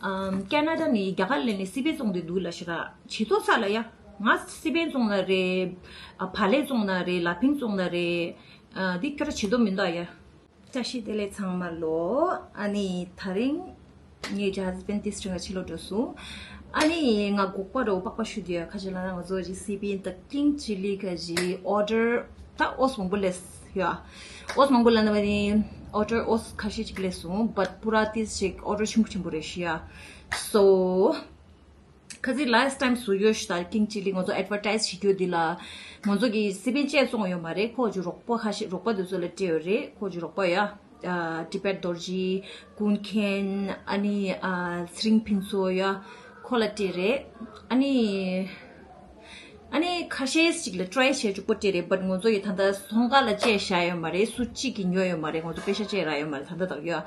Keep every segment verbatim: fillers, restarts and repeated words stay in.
ཨམ། ཀ་ན་ཌ་ནས་རྒྱ་གར་སླེབས་ནས་སི་པན་བཙོང་བསྡད་འདུག་ལབ་ཤག་ར། ཇེ་མཐོ་ཚ་ལ་ཡ། ང་སི་པན་བཙོང་ན་རེད། ཨ། བག་ལེབ་བཙོང་ན་རེད། ལ་ཕིང་བཙོང་ན་རེད། ཨ། འདི་ཁྱོད་རང་ཇེ་མཐོ་མི་འདུག་ཨ་ཡ། བཀྲ་ཤིས་བདེ་ལེགས་ཚང་མ་ལོ། ཨ་ནི་ད་རིང་ངའི་ཇ་ཧས་བན་ཏིས་ཁྲི་ང་ཕྱི་ལོགས་འགྲོ་སོང་། ཨ་ནི་ང་སྒོག་པ་རོ་པགས་པ་བཤུ་རྒྱུ་ཡ། ཁ་ཅིག་ལ་ན་ང་ཚོ་ཅིག་སི་པན་དང་ཀིང་ཅི་ལི་ཁ་ཅིག་ཨོ་ཌར་ད་ཨོས་མང་པོ་སླེབས་ཡ། ཨོས་མང་པོ་ལ་ན་བ་ནི་ཨོ་ཌར་ཨོས་ཁ་ཤས་ཅིག་སླེབས་སོང་། བཊ་པུ་ར་ཏིས་ཅིག་ཨོ་ཌར་ཆེན་པོ་ཆེན་པོ་རེད་ཤི་ཡ། སོ། ཁ་ཅིག་ལ་སི་ཊ་ཊའིམ་བཟོ་ཡོད་ཤི་ད་ཀིང་ཅི་ལི་ང་ཚོ་ཨེཌ་ཝར་ཊའིཛ་བྱེད་རྒྱུ་འདི་ལ། ང་ཚོ་གི་སི་པན་ཅིག་བཙོང་ཡོད་མ་རེད། ཁོ་ཅིག་རོགས་པ་ཁ་ཤས་རོགས་པ་དེ་ཚོ་ལ་སྤྲད་ཡོད་རེད། ཁོ་ཅིག་རོགས་པ་ཡ། ཨ། ཏི་པད་རྡོ་རྗེ། ཀུན་མཁྱེན། ཨ་ནི། ཨ། ཚེ་རིང་ཕུན་ཚོགས་ཡ། ཁོ་ལ་སྤྲད་རེད། ཨ་ནི། ཨ་ནི་ཁ་ཤས་ཅིག་ལ་ཊ་རའི་བྱས་བཅུག་པོ་སྤྲད་རེད། བཊ་ང་ཚོ་ཡི་ད་ལྟ་ཚོང་ཁང་ལ་སྤྲད་བཞག་ཡོད་མ་རེད། སུ་གཅིག་གིས་ཉོས་ཡོད་མ་རེད། ང་ཚོ་པེ་ཤ་སྤྲད་རག་ཡོད་མ་རེད་ད་ལྟ་དག་ཡོད།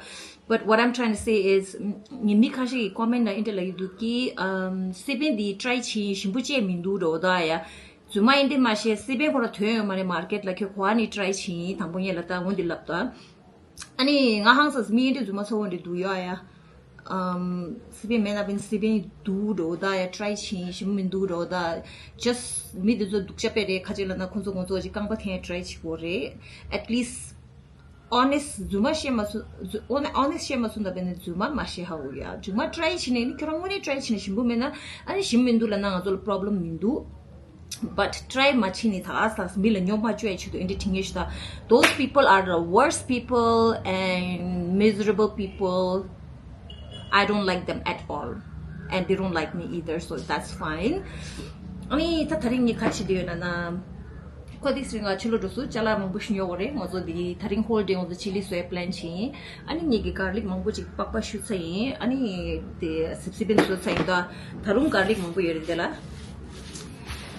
But what I'm trying to say is, ངས་མི་ཁ་ཤས་ཀྱི་ཀོ་མེན་ཊ་ལ་འདི་འདྲ་ལབ་ཀྱི་འདུག་གི། ཨམ། སི་པན་འདི་ཊ་རའི་བྱས་ཞིམ་པོ་ཅིག་མི་འདུག་འགྲོ་ད་ཡ། རྫུན་མ་ཡིན་དེ་མ་ཤེས། སི་པན་ཁོ་རང་ཐོན་ཡོད་མ་རེད་མར་ཀེཊ་ལ། ཁྱོད་གོ་ཨ་ནི་ཊ་རའི་བྱས་དང་པོ་ཉིད་ལ་ད་འོ་འདི་ལབ་ད། ཨ་ནི་ང་ཧང་སངས་མི་འདི་རྫུན་མ་ཚོ་བོ་འདི་འདུག་ཡོད་ཡ། ཨམ། སི་པན་མེད་ན་བན་སི་པན་འདུག་འགྲོ་ད་ཡ། ཊ་རའི་བྱས་ཞིམ་མི་འདུག་འགྲོ་ད། ཇ་སི་མི་འདི་ཚོ་སྡུག་ཅག་པས་རེད། ཁ་ཅིག་ལ་ན་ཁོང་ཚོ་ཁོང་ཚོ་ཅིག་རྐང་པ་འཐེན་ཊ་རའི་བྱེད་དགོས་རེད། At least ཨོ་ནེ་སི་ཊི་རྫུན་མ་བཤད་མ་སོང་། ཨོ་ནེ་ཨོ་ནེ་སི་ཊི་བཤད་མ་སོང་ད་བས་ནི་རྫུན་མ་མ་བཤད་ཧ་འོ་ཡ། རྫུན་མ་ཊ་རའི་བྱས་ནས་ནི་ཁྱོད་རང་དངོས་གནས་ཊ་རའི་བྱས་ནས་ཞིམ་པོ་མེད་ན་ཨ་ནི་ཞིམ་མི་འདུག་ལབ་ན་ང་ཚོ་ལ་པོ་རོབ་ལེམ་མི་འདུག། བཊ་ཊ་རའི་མ་བྱས་ནས་ད་ག་ས་མི་ལ་སྨྱོན་པ་བཅོས་ཆེད་དུ་འདི་འདྲ་དྲི་ངེས་ཤི་ད། Those people are the worst people and miserable people. I don't like them at all. And they don't like me either, so that's fine. ཨ་ནི་ད་ད་རིང་ངས་ག་རེ་བྱེད་འདོད་ཡོད་ན་ན། ཁོ་དེ་སི་རིང་ང་ཕྱི་ལོགས་འགྲོ་སུ་ཅ་ལག་མང་པོ་ཞིག་ཉོ་དགོས་རེད། ང་ཚོ་འདི་ད་རིང་ཧོལ་ཌེ་ང་ཚོ་ཆི་ལི་བཟོ་ཡའི་པི་ལན་བྱས་ཡིན། ཨ་ནི་ངེད་ཀྱི་གར་ལིག་མང་པོ་ཅིག་པགས་པ་བཤུ་ཚར་ཡིན། ཨ་ནི་དེ་སིབ་སི་པན་བཟོ་ཚར་ཡིན་ད། ད་རུང་གར་ལིག་མང་པོ་ཡོད་རེད་དེ་ལ།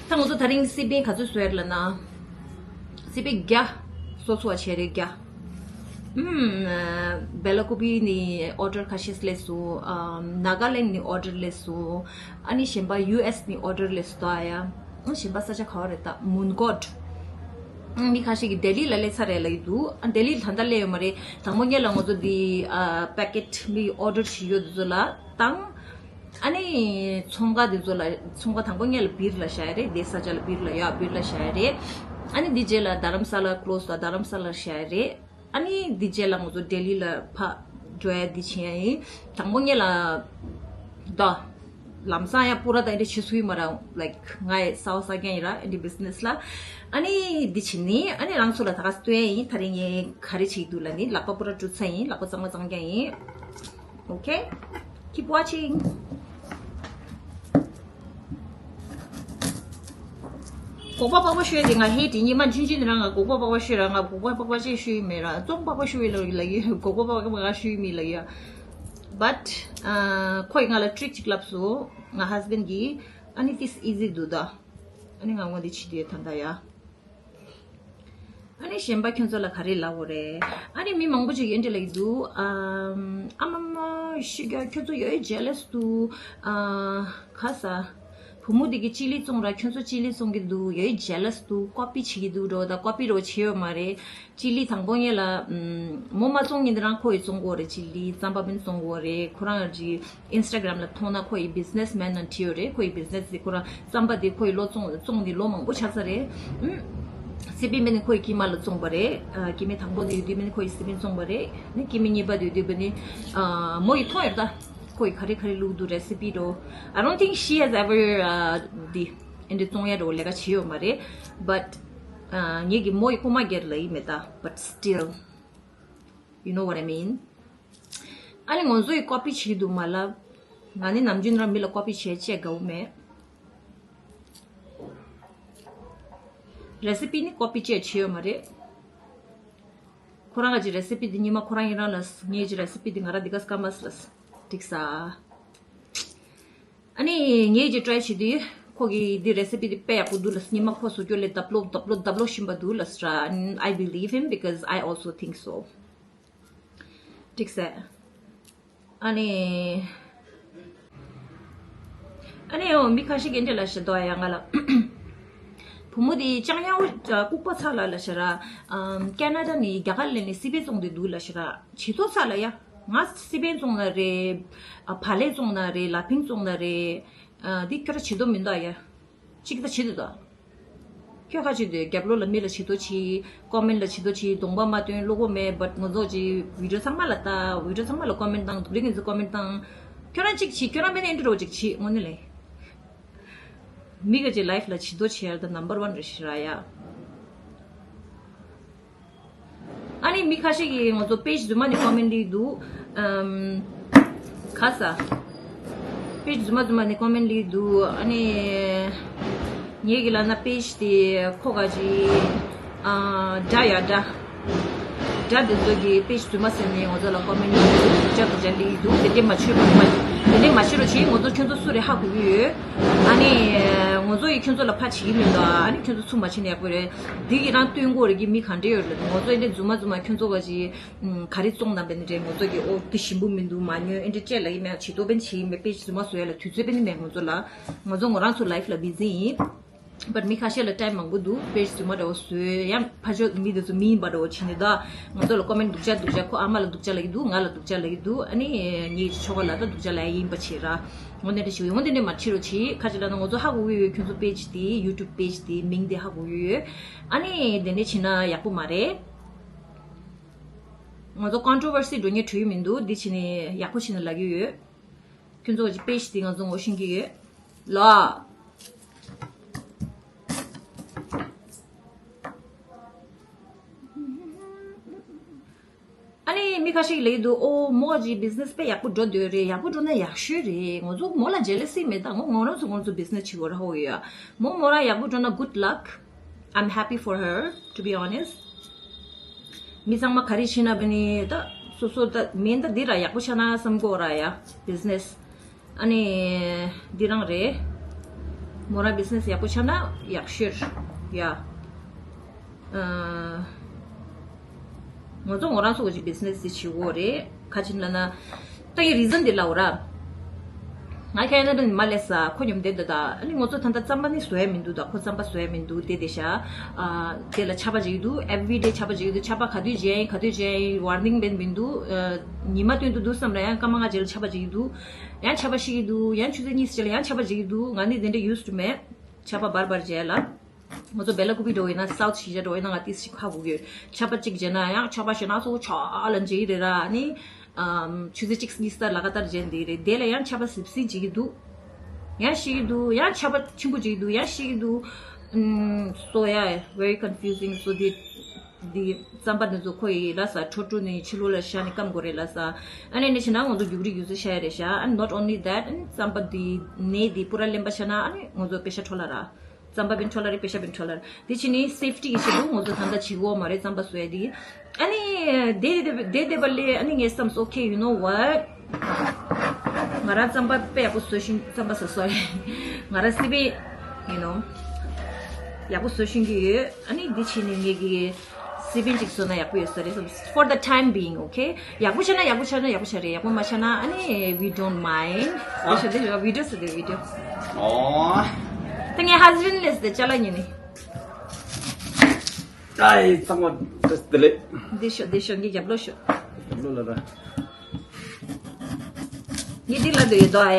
ད་ང་ཚོ་ད་རིང་སི་པན་ག་ཚོད་བཟོ་ཡ་རེད་ལབ་ན། སི་པན་བརྒྱ་བཟོ་ཚར་བ་བྱས་རེད་བརྒྱ། ཨུམ། སྦེ་ལ་ཀུ་པི་ནས་ཨོ་ཌར་ཁ་ཤས་སླེབས་སོང་། ཨམ། ནཱ་ག་ལེན་ནས་ཨོ་ཌར་སླེབས་སོང་། ཨ་ནི་གཞན་པ་ཡུ་ཨེས་ནས་ཨོ་ཌར་སླེབས་སོང་ད་ཡ། ཨ་གཞན་པ་ས་ཆ་ག་བ་རེད་ད། མོན་གྷོ། ཨ་མི་ཁ་ཤས་ཀྱིས་ལྡི་ལི་ལ་སླེབས་ཚར་རེད་ལབ་ཀྱི་འདུག། ཨ་ལྡི་ལི་ལ་ད་ལྟ་སླེབས་ཡོད་མ་རེད། དང་པོ་ཉིད་ལ་ང་ཚོ་འདི་ཨ་པེ་ཀེཊ་མི་ཨོ་ཌར་བྱས་ཡོད་དེ་ཚོ་ལ་བཏང་། ཨ་ནི་ཚོང་ཁང་དེ་ཚོ་ལ་ཚོང་ཁང་དང་པོ་ཉིད་ལ་སྦིར་ལ་བཞག་ཡ་རེད། དེ་ས་ཆ་ལ་སྦིར་ལ་ཡ་སྦིར་ལ་བཞག་ཡ་རེད། ཨ་ནི་འདི་རྗེས་ལ་རྡ་རམ་ས་ལ་ཀློ་སི་ད་རྡ་རམ་ས་ལ་བཞག་ཡ་རེད། ཨ་ནི་འདི་རྗེས་ལ་ང་ཚོ་ལྡི་ལི་ལ་ཕར་འགྲོ་ཡ་འདི་བྱེད་ཡ་ཡིན། དང་པོ་ཉིད་ལ་ད་ལམ་སང་ཡ་པུ་ར་ད་འདི་ཕྱི་སུའི་མ་ར་ལའིཀ་ང་ཡི་ས་བ་ས་རྒྱ་ཡིན་ར་འདི་བི་ཛི་ནེ་སི་ལ། ཨ་ནི་འདི་བྱེད་ནི་ཨ་ནི་རང་ཚོ་ལ་ད་ག་སྟོན་ཡ་ཡིན། ད་རིང་ངས་ག་རེ་བྱེད་འདུག་ལ་ནི་ལག་པ་པུ་ར་བཀྲུ་ཚར་ཡིན། ལག་པ་གཙང་མ་གཙང་རྐྱང་ཡིན། Okay? Keep watching. སྒོག་པ་པགས་པ་བཤུ་ཡ་དེ་ང་ཧེ་དེ་ཉི་མ་ཆུན་ཆུན་རང་ང་སྒོག་པ་པགས་པ་བཤུ་ར་ང་སྒོག་པ་པགས་པ་ཅེས་བཤུ་ཡི་མེད་ར། ཙོང་པགས་པ་བཤུ་ཡི་ལ་ལ་ཡི་སྒོག་པ་པགས་པ་ང་བཤུ་ཡི་མེད་ལ་ཡ། But ཁོས་ང་ལ་ཊི་རིག་ཅིག་ལབ་སོང་། ང་ཧས་བན་གྱིས་ཨ་ནི་this easy do the ཨ་ནི་ང་ངོ་དེ་ཆི་དེ་ད་ད་ཡ། ཨ་ནི་གཞན་པ་ཁྱོད་ཚོ་ལ་ག་རེ་ལབ་དགོས་རེད། ཨ་ནི་མི་མང་པོ་ཅིག་ཡིན་འདྲ་ལབ་ཀྱི་འདུག། ཨམ། ཨ་མ་མ་ཤི་རྒྱ་ཁྱོད་ཚོ་ཡོད་ཇེ་ལས་འདུག། ཨ། ག་ས། བུ་མོ་འདི་གི་ཅི་ལི་བཙོང་ར་ཁྱོད་ཚོ་ཅི་ལི་བཙོང་གི་འདུག། ཡོད་ཇེ་ལས་འདུག། ཀོ་པི་བྱེད་ཀྱི་འདུག་འགྲོ་ད་ཀོ་པི་རོ་བྱེད་ཡོད་མ་རེད། ཅི་ལི་དང་པོ་ངེད་ལ་མོ་མ་བཙོང་ཉིན་དེ་རང་ཁོ་ཡི་བཙོང་གོ་རེད། ཅི་ལི་རྩམ་པ་མིན་བཙོང་གོ་རེད། ཁོ་རང་གི་ཨིན་སི་ཊ་གྷ་རམ་ལ་མཐོང་ན་ཁོ་ཡི་བི་ཛི་ནེ་སི་མེན་ནང་བྲིས་ཡོད་རེད། ཁོ་ཡི་བི་ཛི་ནེ་སི་དེ་ཁོ་རང་རྩམ་པ་དེ་ཁོ་ཡི་ལོ་བཙོང་བཙོང་ནི་ལོ་མང་པོ་ཆགས་ས་རེད། ཨུམ། སི་པན་མེན་ནི་ཁོ་ཡི་སྐྱེས་མ་ལ་བཙོང་པ་རེད། ཨ། སྐྱེས་མ་དང་པོ་དེ་ཡོད་དུས་མེན་ནི་ཁོ་ཡི་སི་པན་བཙོང་པ་རེད། ནི་སྐྱེས་མ་གཉིས་པ་དེ་ཡོད་དུས་མེན་ནི། ཨ། མོ་ཡི་མཐོང་ཡོད་ད། ཁོ་ཡི་ག་རེ་ག་རེ་བླུགས་འདུག་རེ་སི་པི་འགྲོ། I don't think she has ever, uh, འདི་འདི་བཙོང་ཡ་འགྲོ་ལས་ཀ་བྱས་ཡོད་མ་རེད། But ཨ། ངེད་ཀྱི་མོ་ཡི་རྐུ་མ་སྒེར་ལ་ཡིན་མེད་ད། But still, you know what I mean? ཨ་ནི་ང་ཚོ་ཡི་ཀོ་པི་བྱེད་འདུག་མ་ལབ། ང་ནི་ནམ་རྒྱུན་རང་མི་ལ་ཀོ་པི་བྱེད་ཅེས་དགའ་བོ་མེད། རེ་སི་པི་ནི་ཀོ་པི་ཅེས་བྱེད་ཡོད་མ་རེད། ཁོ་རང་གི་རེ་སི་པི་འདི་ཉི་མ་ཁོ་རང་ཡིན་རང་ལ། ངེད་ཀྱི་རེ་སི་པི་འདི་ང་རང་འདི་ག་སྐམ་པ་ལ་འགྲིག་ས། ཨ་ནི་ངེད་ཀྱི་ཊ་རའི་བྱེད་དུས་ཁོ་གི་འདི་རེ་སི་པི་འདི་དཔེ་ཡག་པོ་འདུག་ལ། ཉི་མ་ཁོ་བཟོ་རྒྱུ་ལས་ལྡབ་ལོ་ལྡབ་ལོ་ལྡབ་ལོ་ཞིམ་པ་འདུག་ལ་སྲ། And I believe him because I also think so. འགྲིག་ས། ཨ་ནི། ཨ་ནི་འོ་མི་ཁ་ཤས་ཀྱིས་འདི་ལ་ཞེ་དོ་ཡ་ང་ལ། བུ་མོ་དེ་ཅང་ཡང་ལྐུགས་པ་ཚ་ལ་ལ་ཤ་ར། ཨམ། ཀ་ན་ཌ་ནས་རྒྱ་གར་སླེབས་ནས་སི་པན་བཙོང་དུས་འདུག་ལ་ཤ་ར། ཇེ་མཐོ་ཚ་ལ་ཡ། ང་སི་པན་བཙོང་ན་རེད། ཨ་བག་ལེབ་བཙོང་ན་རེད། ལ་ཕིང་བཙོང་ན་རེད། ཨ་འདི་ཁྱོད་ར་བྱེད་དོ་མི་འདུག་ཡ། གཅིག་ད་བྱེད་དུ་ད། ཁྱོད་ཁ་བྱེད་དུ་རྒྱབ་ལོགས་ལ་མི་ལ་བྱེད་དོ་བྱེད། ཀོ་མེན་ལ་བྱེད་དོ་བྱེད། གདོང་པ་མ་སྟོན་བློ་ཁོག་མེད། བཊ་ང་ཚོ་ཅིག་བི་ཌིའོ་ཚང་མ་ལ་ལྟ། བི་ཌིའོ་ཚང་མ་ལ་ཀོ་མེན་བཏང་། སྡུག་རིགས་ངན་ཚོ་ཀོ་མེན་བཏང་། ཁྱོད་རང་གཅིག་བྱེད། ཁྱོད་རང་དཔེ་ནས་ཨེ་འདྲ་རོ་གཅིག་བྱེད་དངོས་གནས་ལས། མི་ག་ཅིག་ལའིཕ་ལ་བྱེད་དོ་བྱེད་ཡ་ད་ནམ་བར་ཝན་རེད་ཤི་ར་ཡ། ཨ་ནི་མི་ཁ་ཤས་ཀྱིས་ང་ཚོ་པེ་ཇི་རྫུན་མ་ནས་ཀོ་མེན་ལི་འདུག་ཨམ། ཁ་ས། པེ་ཇི་རྫུན་མ་རྫུན་མ་ནས་ཀོ་མེན་ལི་འདུག་ཨ་ནི་ངེད་ཀྱི་ལ་ན་པེ་ཇི་དེ་ཁོ་ག་ཅི་ཨ་འདྲ་ཡ་འདྲ། འདྲ་དེ་ཚོ་གི་པེ་ཇི་རྫུན་མ་ཟེར་ནས་ང་ཚོ་ལ་ཀོ་མེན་ལི་འདུག་ཅག་ཏུ་ཅག་ལི་འདུག་དེ་འདྲས་མ་བྱོས་པ་མ། དེ་འདྲས་མ་བྱེད་རོགས་བྱེད། ང་ཚོ་ཁྱོད་ཚོ་སུ་རེད་ཧ་གོ་གི་ཡོད། ཨ་ནི་ང་ཚོ་ཡི་ཁྱོད་ཚོ་ལ་ཕ་བྱེད་ཀྱི་མི་འདུག་ཨ་ནི་ཁྱོད་ཚོ་ཚུར་མ་བྱེད་ན་ཡག་པོ་རེད། འདི་གི་རང་སྟོན་གོ་རེ་གི་མི་ག་འདྲས་ཡོད་རེད། ང་ཚོ་ཨེ་འདྲས་རྫུན་མ་རྫུན་མ་ཁྱོད་ཚོ་ག་ཅི་ག་རེ་བཙོང་དང་བས་ནི་རེད། ང་ཚོ་གི་ཨོ་འདི་ཞིམ་པོ་མི་འདུག་མ་ཉོས་ཨེ་འདྲས་བཅས་ལ་ཡི་མེད་བྱེད་དོ་བས་ནི་བྱེད་ཡི་མེད། པེ་ཇི་རྫུན་མ་བཟོ་ཡ་ལ་དུས་ཚོད་བས་ནི་མེད་ང་ཚོ་ལ། ང་ཚོ་ང་རང་ཚོ་ལའིཕ་ལ་བི་ཛི་ཡིན། བཊ་མི་ཁ་ཤས་ལ་ཊའིམ་མང་པོ་འདུག་པེ་ཇི་རྫུན་མ་འདྲ་བོ་བཟོས་ཡང་ཕ་ཆོས་མི་འདི་ཚོ་མི་ཡིན་པ་འདྲ་བོ་བྱེད་ནི་ད། ང་ཚོ་ལ་ཀོ་མེན་སྡུག་ཅག་སྡུག་ཅག་ཁོ་ཨ་མ་ལ་སྡུག་ཅག་ལ་ཡི་འདུག་ང་ལ་སྡུག་ཅག་ལ་ཡི་འདུག་ཨ་ནི་ངའི་ཆོ་ག་ལ་ད་སྡུག་ཅག་ལ་ཡི་ཡིན་པ་བྱེད་ར། འོ་འདི་འདྲ་ཞིག་འོ་འདི་འདྲ་མ་བྱེད་རོགས་བྱེད། ཁ་ཅིག་ལ་ན་ང་ཚོ་ཧ་གོ་གི་ཡོད། ཁྱོད་ཚོ་པེ་ཇི་དེ་ཡུ་ཊུབ་པེ་ཇི་དེ་མིང་དེ་ཧ་གོ་གི་ཡོད། ཨ་ནི་དེ་འདྲ་བྱེད་ན་ཡག་པོ་མ་རེད། ང་ཚོ་ཀོན་ཊོ་ཝར་སི་འགྲོ་ཉེ་འགྲོ་ཡི་མི་འདུག་འདི་བྱེད་ནི་ཡག་པོ་བྱེད་ནི་ལབ་ཀྱི་ཡོད། ཁྱོད་ཚོ་གི་པེ་ཇི་དེ་ང་ཚོ་ངོ་ཤེས་ཀྱི་ཡོད་ལ། ཨ་ནི་མི་ཁ་ཤས་ཀྱིས་ལབ་ཀྱི་འདུག་ཨོ་མོ་གི་བི་ཛི་ནེ་སི་དཔེ་ཡག་པོ་འགྲོ་འདོད་རེད། ཡག་པོ་འགྲོ་ན་ཡག་ཤོས་རེད། ང་ཚོ་མོ་ལ་ཇེ་ལེ་སི་མེད། ད་ངོ་ངོ་རང་ཚོ་ང་ཚོ་བི་ཛི་ནེ་སི་བྱེད་དགོས་ར་ཧོ་ཡ། མོ་མོ་རང་ཡག་པོ་འགྲོ་ན་good luck. I'm happy for her, to be honest. མི་ཚང་མ་ག་རེ་བྱེད་ན་བ་ནི་ད་སོ་སོ་ད་མིན་ད་འདི་ར་ཡག་པོ་ཆགས་ན་བསམ་གོ་ར་ཡ་བི་ཛི་ནེ་སི། ཨ་ནི་འདི་རང་རེད། མོ་རང་བི་ཛི་ནེ་སི་ཡག་པོ་ཆགས་ན་ཡག་ཤོས་ཡ། ཨ། ང་ཚོ་ངོ་རང་ཚོ་གི་བི་ཛི་ནེ་སི་དེ་བྱེད་དགོས་རེད། ག་ཅི་ལབ་ན། ད་ཡི་རི་ཛན་དེ་ལབ་ར། ང་ཁ་ན་ཌ་ནས་མར་སླེབས་ས་ཁོ་མཉམ་དུ་བསྡད་ད། ཨ་ནི་ང་ཚོ་ད་ལྟ་རྩམ་པ་ནི་བཟོ་ཡ་མི་འདུག་ད་ཁོ་རྩམ་པ་བཟོ་ཡ་མི་འདུག་དེ་དེ་ཤ། ཨ། དེ་ལ་ཆར་པ་བྱེད་ཀྱི་འདུག every day ཆར་པ་བྱེད་ཀྱི་འདུག་ཆར་པ་ག་དུས་བྱེད་ཡ་ཡིན་ག་དུས་བྱེད་ཡ་ཡིན་ཝར་ནིང་བས་མི་འདུག་ཨ། ཉི་མ་སྟོན་དུ་འདུག་བསམ་ལ་ཡང་སྐར་མ་ལྔ་རྗེས་ལ་ཆར་པ་བྱེད་ཀྱི་འདུག་ཡང་ཆར་པ་ཤི་གི་འདུག་ཡང་ཆུ་ཚོད་གཉིས་རྗེས་ལ་ཡང་ཆར་པ་བྱེད་ཀྱི་འདུག་ང་ནི་དེ་འདྲ་ཡུ་སི་ཊུ་མེད། ཆར་པ་འབར་འབར་བྱས་ལ། ང་ཚོ་སྦེ་ལ་ཀུ་པི་འགྲོ་ཡིན་ན་སའུ་ཐི་ཤི་ཇ་འགྲོ་ཡིན་ན་ང་ཏིས་ཤི་ཁ་བུ་གི་ཆར་པ་གཅིག་བྱས་ན་ཡང་ཆར་པ་ཞེ་ན་སོ་ཆ་ལ་འཇིག་རེད་ར་ནི། ཨམ། ཆུ་ཚོད་གཅིག་གཉིས་ལྟར་ལ་ཀ་ལྟར་བྱས་འདི་རེད། དེ་ལ་ཡང་ཆར་པ་སིབ་སིབ་བྱེད་ཀྱི་འདུག་ཡང་ཤི་གི་འདུག་ཡང་ཆར་པ་ཆེན་པོ་བྱེད་ཀྱི་འདུག་ཡང་ཤི་གི་འདུག་ཨམ། so yeah, very confusing. So the the རྩམ་པ་འདི་ཚོ་ཁོ་ཡི་ལ་ས་འཕྲོ་འཕྲོ་ནས་ཕྱི་ལོགས་ལ་བཞག་ནས་སྐམ་དགོས་རེད་ལ་ས། ཨ་ནི་ནི་ཕྱི་ན་ང་ཚོ་རྒྱུག་རིགས་རྒྱུག་ཚོད་བཤད་ཡ་རེད་ཤག And not only that, རྩམ་པ་འདི་ནས་འདི་པུ་ར་ལེན་པ་བྱས་ན་ཨ་ནི་ང་ཚོ་པེ་ཤ་འཕྲོ་ལ་ར། རྩམ་པ་བིན་འཕྲོ་ལ་རེད། པེ་ཤ་བིན་འཕྲོ་ལ་རེད། འདི་ཕྱི་ནི་སེབ་ཊི་གི་ཆེད་དུ་ང་ཚོ་ད་ལྟ་བྱེད་དགོས་མ་རེད་རྩམ་པ་བཟོ་ཡ་འདི། ཨ་ནི་དེ་དེ་དེ་དེ་པ་ལས་ཨ་ནི་ངས་བསམས། okay, you know what? ང་རང་རྩམ་པ་དཔེ་ཡག་པོ་བཟོ་ཤེས། རྩམ་པ་བཟོ་སོ་རེད། ང་རང་སི་པན་you know ཡག་པོ་བཟོ་ཤེས་ཀྱི་ཡོད། ཨ་ནི་འདི་ཕྱི་ནི་ངེད་ཀྱི་སི་པན་གཅིག་བཟོ་ན་ཡག་པོ་ཡོད་ས་རེད་བསམས། For the time being, okay? ཡག་པོ་ཆགས་ན་ཡག་པོ་ཆགས་ན་ཡག་པོ་ཆགས་རེད། ཡག་པོ་མ་ཆགས་ན་ཨ་ནི་we don't mind. ཨ། དེ་ཤོད་དེ་ཤོད་བི་ཌི་ཡོ་བཟོ་དེ་བི་ཌི་ཡོ། ཨོ། ད་ངའི་ཧ་སི་བན་ལས་དེ་ཅ་ལག་ཉོས་ནི། ཨའི་ཚང་མ་དེ་ལས། དེ་ཤོད་དེ་ཤོད་ངའི་རྒྱབ་ལོགས་ཤོད། རྒྱབ་ལོགས་ལ་ར། ངས་འདི་ལ་དེ་ཡོད་དོ་ཨ་ཡ།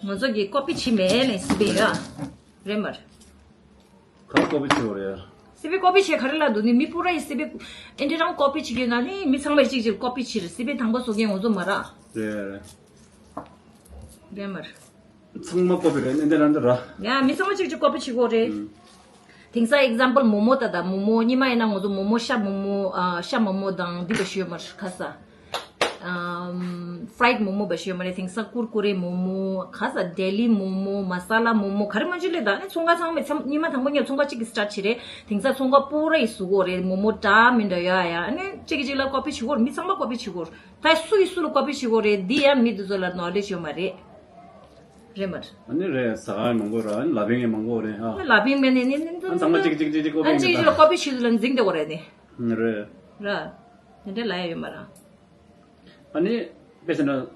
ང་ཚོ་གི་ཀོ་པི་བྱེད་མེད་ལས་སི་པན་ཡ། རེད་མ་རེད། ག་ཀོ་པི་བྱེད་དགོས་རེད། སི་པན་ཀོ་པི་བྱེད་ག་རེ་ལ་འདུག་ནི་མི་པུ་ར་ཡི་སི་པན་ཨེ་འདྲ་རང་ཀོ་པི་བྱེད་ཀྱི་ན་ནི་མི་ཚང་མས་གཅིག་གཅིག་ཀོ་པི་བྱེད་རེད། སི་པན་དང་པོ་བཟོ་མཁན་ང་ཚོ་མ་ར། རེད་རེད། རེད་མ་རེད། ཚང་མ་ཀོ་པི་རེད་ཨེ་འདྲ་རང་འདྲ་ར། ཡ་མི་ཚང་མ་གཅིག་གཅིག་ཀོ་པི་བྱེད་དགོས་རེད། ཨུམ། དེང་སང་ཨིག་ཛམ་པལ་མོ་མོ་ད་ད་མོ་མོ་ཉི་མ་ཡིན་ན་ང་ཚོ་མོ་མོ་ཤ་མོ་མོ་ཨ་ཤ་མོ་མོ་དང་འདི་ག་ཞུ་ཡོད་མ་རེད་ཁ་ས། ཨམ། ཕ་རའེ་ཌི་མོ་མོ་བ་ཞུ་མ་རེད། དེང་སང་ཀུར་ཀུ་རེ་མོ་མོ། ག་ས་ལྡི་ལི་མོ་མོ། མ་ས་ལ་མོ་མོ། ག་རེ་མ་འཇུ་ལེ་ད་ནི་ཚོང་ཁང་ཚང་མས་ཚང་ཉི་མ་དང་པོ་ཉལ་ཚོང་ཁང་གཅིག་གིས་སི་ཊར་ཊི་བྱེད་རེད། དེང་སང་ཚོང་ཁང་པུ་ར་ཡི་བཟོ་གོ་རེད། མོ་མོ་འདྲ་མི་འདྲ་ཡོད་ཨ་ཡ། ཨ་ནི་གཅིག་གིས་གཅིག་ལ་ཀོ་པི་བྱེད་གོ་རེད། མི་ཚང་མ་ཀོ་པི་བྱེད་གོ་རེད། ད་སུ་ཡིས་སུ་ལ་ཀོ་པི་བྱེད་གོ་རེད། འདི་ཡང་མི་འདི་ཚོ་ལ་ནོ་ལེ་ཇི་ཡོད་མ་རེད། རེད་མ་རེད། ཨ་ནི་རེད་ཟ་ཁང་མང་པོ་རེད། ཨ་ནི་ལ་ཕིང་ཡང་མང་པོ་རེད་ཨ། ལ་ཕིང་མེད་ནི་ནི་ནི་ཨ་ཚང་མ་གཅིག་གཅིག་གཅིག་གཅིག་ཀོ་པི་ཨ་གཅིག་གཅིག་ལ་ཀོ་པི་བྱེད་དུས་ལ་འཛིང་བསྡད་གོ་རེད་ནི། རེད། ར། དེ་འདྲ་ལ་ཡ་ཡོད་མ་ར། ཨ་ནི་དཔེ་བྱས་ན་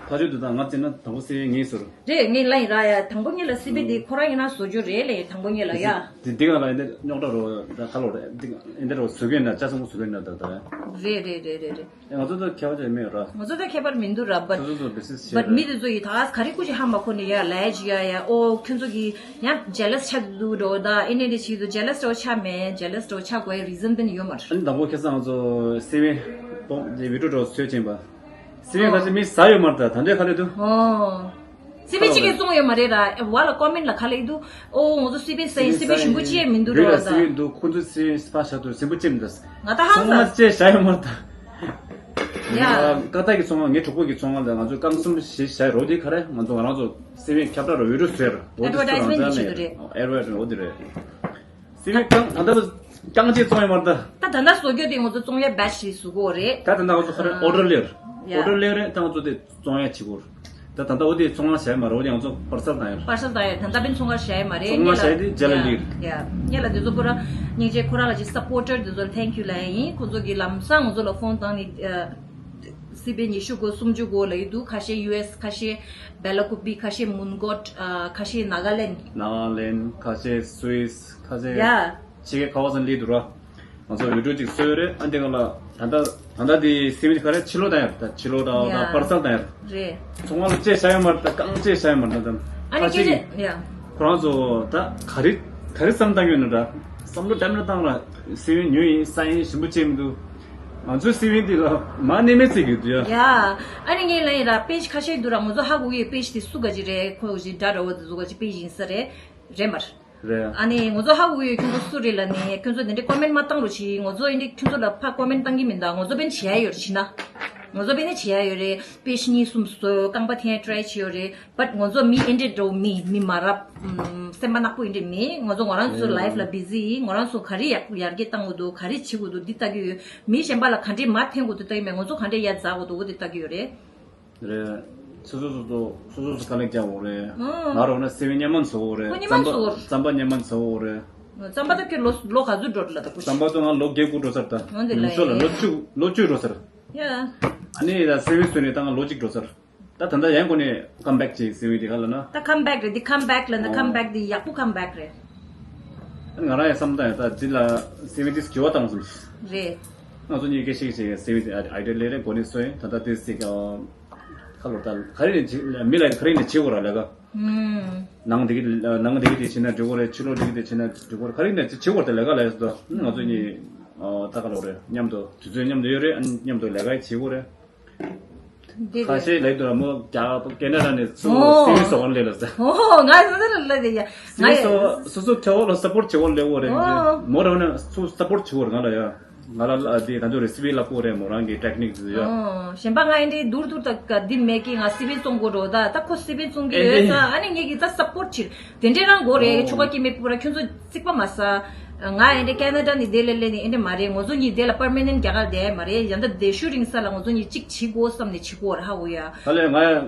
ཕ་ཆོས་དུ་དང་ང་བརྩིས་ན་དང་པོ་སི་ཝི་ངས་བཟོ་རུ། རེད། ངས་ལབ་ཡིན་ར་ཡ། དང་པོ་ངས་ལ་སི་ཝི་འདི་ཁོ་རང་ཡིན་ན་བཟོ་རྒྱུ་རེད་ལབ་ཡིན། དང་པོ་ངས་ལ་ཡ། འདི་འདི་ག་ལ་ཡིན་འདི་རྙོག་དྲ་རོ་ད་ཁ་ལོ་རེད། འདི་ཡིན་འདི་རོ་བཟོ་གིན་ན་ཅ་ཚང་བཟོ་གིན་ན་ད་ད། རེད་རེད་རེད་རེད་རེད། ང་ཚོ་ད་ཁྱད་པར་ཅིག་མེད་ར། ང་ཚོ་ད་ཁྱད་པར་མི་འདུག་ར། བཊ་སོ་སོ་སོ་བི་སི་ནེ་སི་བཊ་བྱེད་མི་དེ་ཚོ་ཡིས་ད་ག་རེ་སྐུ་ཅི་ཧ་མ་གོ་ནི་ཡ་ལབ་ཡ་ཅི་ཡ་ཡ། ཨོ་ཁྱོད་ཚོ་གིས་ཡང་ཇེ་ལ་སི་ཆགས་འདུག་རོ། ད་ཨེ་ནས་དེ་ཆེད་དུ་ཇེ་ལ་སི་རོ་ཆགས་མེད། ཇེ་ལ་སི་རོ་ཆགས་དགོས་རི་ཛན་དེ་ནི་ཡོད་མ་རེད། ཨ་ནི་དང་པོ་ཁ་སང་ང་ཚོ་སི་ཝི་པོ་དེ་བི་ཌི་ཡོ་རོ་བཟོས་ཕྱིན་པ། སི་ཝི་ཁ་ཤས་མི་ཟ་ཡོད་མ་རེད། ད་ད་འདྲའི་ག་རེ་འདུག་ཨོ། སི་ཝི་གཅིག་གིས་བཙོང་ཡོད་མ་རེད་ར། བ་ལ་ཀོ་མེན་ལ་ག་ལ་ཡི་འདུག་ཨོ་ང་ཚོ་སི་ཝི་ཟ་ཡིན། སི་ཝི་ཞིམ་པོ་ཅི་ཡང་མི་འདུག་ར། ད་སི་ཝི་འདུག་ཁོ་ཚོ་སི་ཝི་སྤ་ཤ་དུ་ཞིམ་པོ་ཅི་མི་འདུག་ང་ད་ཧང་སང་། ཚོང་མ་ཅེ་ཤ་ཡོད་མ་རེད་ད། ཡ། ཀ་ཏ་གི་ཚོང་ང་ངའི་གྲོགས་པོ་གི་ཚོང་ང་ལ་ང་ཚོ་རྐང་གསུམ་བཞི་ཤ་རོ་དེ་ག་རེ་ང་ཚོ་ང་རང་ཚོ་སི་ཝི་ཁྱབ་བསྒྲགས་རོ་བི་ཌི་ཡོ་བཟོས་ར། འོ་དེ་ཚོ་རང་ཚོ་ཨེ་ཌ་ཝར་ཊ་ཡི་ཛི་མེན་ཊི་བྱེད་ཀྱི་རེད། ཨེ་ཌ་ཝར་ཊི་འོ་དེ་རེད། སི་ཝི་རྐང་ད་ལྟ་རྐང་རྗེས་བཙོང་ཡོད་མ་རེད་ད། ད་ད་ལྟ་བཟོ་རྒྱུ་དེ་ང་ཚོ་བཙོང་ཡ་བེ་ཆི་བཟོ་གོ་རེད། ད་ད་ལྟ་ང་ཚོ་ག་རེ་ཨ། ཨོ་ཌར་སླེབས་རེད། ཡ། ཨོ་ཌར་སླེབས་རེད། ད་ང་ཚོ་དེ་བཙོང་ཡ་བྱེད་གོ་རེད། ད་ད་ལྟ་འོ་དེ་ཚོང་ཁང་བཞག་ཡ་མ་རེད། འོ་དེ་ང་ཚོ་པར་སལ་བཏང་ཡ་རེད། པར་སལ་བཏང་ཡ་རེད། ད་ལྟ་བན་ཚོང་ཁང་བཞག་ཡ་མ་རེད། ཚོང་ཁང་བཞག་ཡ་དེ་རྗེས་ལ་སླེབས་རེད། ཡ། ངེད་ལ་དེ་ཚོ་པུ་ར་སྙིང་རྗེ། ཁོ་རང་ལ་ཅིག་སབ་པོར་ཊར་དེ་ཚོ་ལ་ཐེང་ཀ་ཡུ་ལབ་ཡ་ཡིན། ཁོ་ཚོ་གི་ལམ་སང་ང་ཚོ་ལ་ཕོན་བཏང་ནས་ཨ། སི་པན་ཉི་ཤུ་གོ་སུམ་ཅུ་གོ་ལ་ཡི་འདུག་ཁ་ཤས་ཡུ་ཨེས། ཁ་ཤས་སྦེ་ལ་ཀུ་པི། ཁ་ཤས་མོན་གྷོ། ཨ། ཁ་ཤས་ནཱ་ག་ལེན། ནཱ་ག་ལེན། ཁ་ཤས་སུད་སི། ཁ་ཤས། ཡ། ཕྱི་རྒྱལ་ཁག་ཙམ་སླེབས་འདུག་ར། ང་ཚོ་བི་ཌི་ཡོ་ཅིག་བཟོས་ཡོད་རེད། ཨ་འདི་ག་ལ་ད་ལྟ་ད་ལྟ་དེ་སི་ཝི་ག་རེ་ཕྱི་ལོགས་བཏང་ཡ་རེད། ད་ཕྱི་ལོགས་བཏང་ཡ། ད་པར་སལ་བཏང་ཡ་རེད། རེད། ཚོང་ཁང་ལ་ཅེ་ཤ་ཡོད་མ་རེད། ད་རྐང་ཅེ་ཤ་ཡོད་མ་རེད། ད་ཨ་ནི་ཁ་ཤས་ཀྱི་སྐད་ཆ་ཡ། ཁོ་རང་ཚོ་ད་ག་རེ་ག་རེ་བསམ་བཏང་ཡོད་ན་འདྲ། བསམ་བློ་འདྲ་མི་འདྲ་བཏང་ར། སི་ཝི་ཉོས་ཡིན། ཟ་ཡིན། ཞིམ་པོ་བྱས་མི་འདུག་ང་ཚོའི་སི་ཝི་འདི་ལ་མ་གནས་མེད་བརྩི་གི་འདུག་ཡ། ཡ། ཨ་ནི་ངས་ལབ་ཡིན་ར། པེ་ཇི་ཁ་ཤས་འདུག་ར། ང་ཚོ་ཧ་གོ་གི་ཡོད། པེ་ཇི་དེ་སུ་ག་ཅིག་རེད། ཁོ་ཅིག་འདྲ་འདྲ་བོ་དེ་ཚོ་ག་ཅིག་པེ་ཇི་ཡིན་ས་རེད། རེད་མ་རེད། རེད། ཨ་ནི་ང་ཚོ་ཧ་གོ་གི་ཡོད། ཁྱོད་ཚོ་སུ་རེད་ལབ་ནས། ཁྱོད་ཚོ་དེ་འདྲའི་ཀོ་མེན་མ་བཏང་རོགས་གྱིས། ང་ཚོ་ཨེ་འདྲའི་ཁྱོད་ཚོ་ལ་ཕར་ཀོ་མེན་བཏང་གི་མིན་ད། ང་ཚོ་བན་བྱེད་ཡ་ཡོད་རེད། བྱས་ན་ང་ཚོ་བན་ནི་བྱེད་ཡ་ཡོད་རེད། པེ་ཇི་གཉིས་གསུམ་བཟོ། རྐང་པ་འཐེན་ཡ་ཊ་རའི་བྱས་ཡོད་རེད། བཊ་ང་ཚོ་མི་ཨེ་འདྲས་འགྲོ་མི་མི་མ་རབས། ཨམ། སེམས་པ་ནག་པོ་ཨེ་འདྲས་མེད། ང་ཚོ་ང་རང་ཚོ་ལའིཕ་ལ་བི་ཟི་ཡིན། ང་རང་ཚོ་ག་རེ་ཡར་ཡར་རྒྱས་བཏང་དགོས་འདུག་ག་རེ་བྱེད་དགོས་འདུག་འདི་ལྟ་གི་ཡོད། མི་གཞན་པ་ལ་ག་འདྲས་མ་འཐེན་དགོས་འདུག་ལྟ་གི་མེད། ང་ཚོ་ག་འདྲས་ཡར་འཛེག་དགོས་འདུག་འོ་འདི་ལྟ་གི་ཡོད་རེད། རེད། སོ་སོ་སོ་སོ་སོ་སོ་དཀའ་ལས་རྒྱག་དགོས་རེད། ཨང་། ང་རང་ན་སེ་བན་མཉམ་མ་བཟོ་དགོས་རེད། ཁོ་མཉམ་མ་བཟོ་དགོས་རེད། རྩམ་པ་མཉམ་མ་བཟོ་དགོས་རེད། རྩམ་པ་ད་ཁྱོད་ལོ་ལོ་ག་ཚོད་འགྲོ་ལ་ད་ཁུ། རྩམ་པ་ཚོ་ང་ལོ་བརྒྱད་དགུ་འགྲོ་ཚར་ད། འོན་ཏེ་ལ་ཡིན་ཤོ་ལ་ཡིན། ལོ་བཅུ་ལོ་བཅུ་འགྲོ་ཚར། ཡ། ཨ་ནི་ད་སེ་བན་བཟོས་ནས་ད་ང་ལོ་གཅིག་འགྲོ་ཚར། ད་ད་ལྟ་ཡང་གོ་ནས་ཀམ་བེག་བྱས་སེ་བན་དེ་ག་ལ་ན། ད་ཀམ་བེག་རེད། འདི་ཀམ་བེག་ལ་ན། ཨོ། ཀམ་བེག་འདི་ཡག་པོ་ཀམ་བེག་རེད། ང་རང་ཡང་བསམ་བཏང་ཡང་ད་འདི་ལ་སེ་བན་དེ་འགྱུར་བ་བཏང་སོང་། རེད། ང་ཚོ་གཉིས་ཀྱི་ཤིག་ཤིག་སེ་བན་དེ་ཨའི་ཌི་ཡ་ལས་རེད་གོ་ནས་སོ་ཡིན། ད་ལྟ་དེ་སི་ཀ་ཁ་ལོ་ད་ག་རེ་ནས་བྱེད། མི་ལ་ག་རེ་ནས་བྱེད་དགོས་ར་ལས་ཀ། ཨུམ། ནང་དེ་གི་ནང་དེ་གི་དེ་བྱེད་ན་འགྲིག་གོ་རེད། ཕྱི་ལོགས་དེ་གི་དེ་བྱེད་ན་འགྲིག་གོ་རེད། ག་རེ་ནས་བྱེད་དགོས་ར་ད་ལས་ཀ་ལས་སོ། ང་ཚོ་གཉིས་ད་ག་ལོ་རེད། མཉམ་དུ་དུས་ཚོད་མཉམ་དུ་ཡོད་རེད། ཨ་མཉམ་དུ་ལས་ཀ་བྱེད་དགོས་རེད། འདི་ཁ་རེད། ཤས་ལབ་དུས་མོ་རྒྱ་ཀེ་ན་ཌ་ནས་ཚུར། ཨོ། སེ་བན་བཟོ་བར་སླེབས་ལ་ཟེར། ཨོ། ང་ཟེར་ལ་ལ་ཡ། སེ་བན་བཟོ་སོ་སོ་ཁྲེ་བོ་ལ་སབ་པོར་ཊི་བྱེད་བར་སླེབས་འོ་རེད། ཨོ། མོ་རང་ནས་ཚུར་སབ་པོར་ཊི་བྱེད་བར་ང་ལ་ཡ། ང་ལ་ལ་དེ་ད་ཚོ་རེ་སི་པི་ལབ་དགོས་རེད། མོ་རང་གི་ཊེག་ནིག་ཚོ་ཡ། ཨོ། གཞན་པ་ང་ཨེ་འདྲའི་དུར་དུར་ད་ག་འདི་མེད་ཀི། ང་སེ་བན་བཙོང་དགོས་རོ། ད་ད་ཁོ་སེ་བན་བཙོང་གི་ཡོད་ས། ཨེ་འདྲའི། ཨ་ནི་ངེད་ཀྱི་ད་སབ་པོར་ཊི་བྱེད། དེ་འདྲས་རང་དགོས་རེད། ཨོ། ཆོ་ག་སྐྱེ་མེད་པུ་ར་ཁྱོད་ཚོ་རྩིག་པ་མ་ཟ། ང་ཨེ་འདྲ་ཀེ་ན་ཌ་ནས་དེ་ལས་ལས་ནས་ཨེ་འདྲ་མ་རེད། ང་ཚོ་གཉིས་དེ་ལ་པར་མ་ནེན་ཊི་རྒྱ་གར་བསྡད་མ་རེད། ཡང་ད་དེ་ཤུ་རིང་ས་ལ་ང་ཚོ་གཉིས་གཅིག་བྱེད་དགོས་བསམ་ནས་བྱེད་དགོས་ར་ཧ་གོ་ཡ། ད་ལས་ང་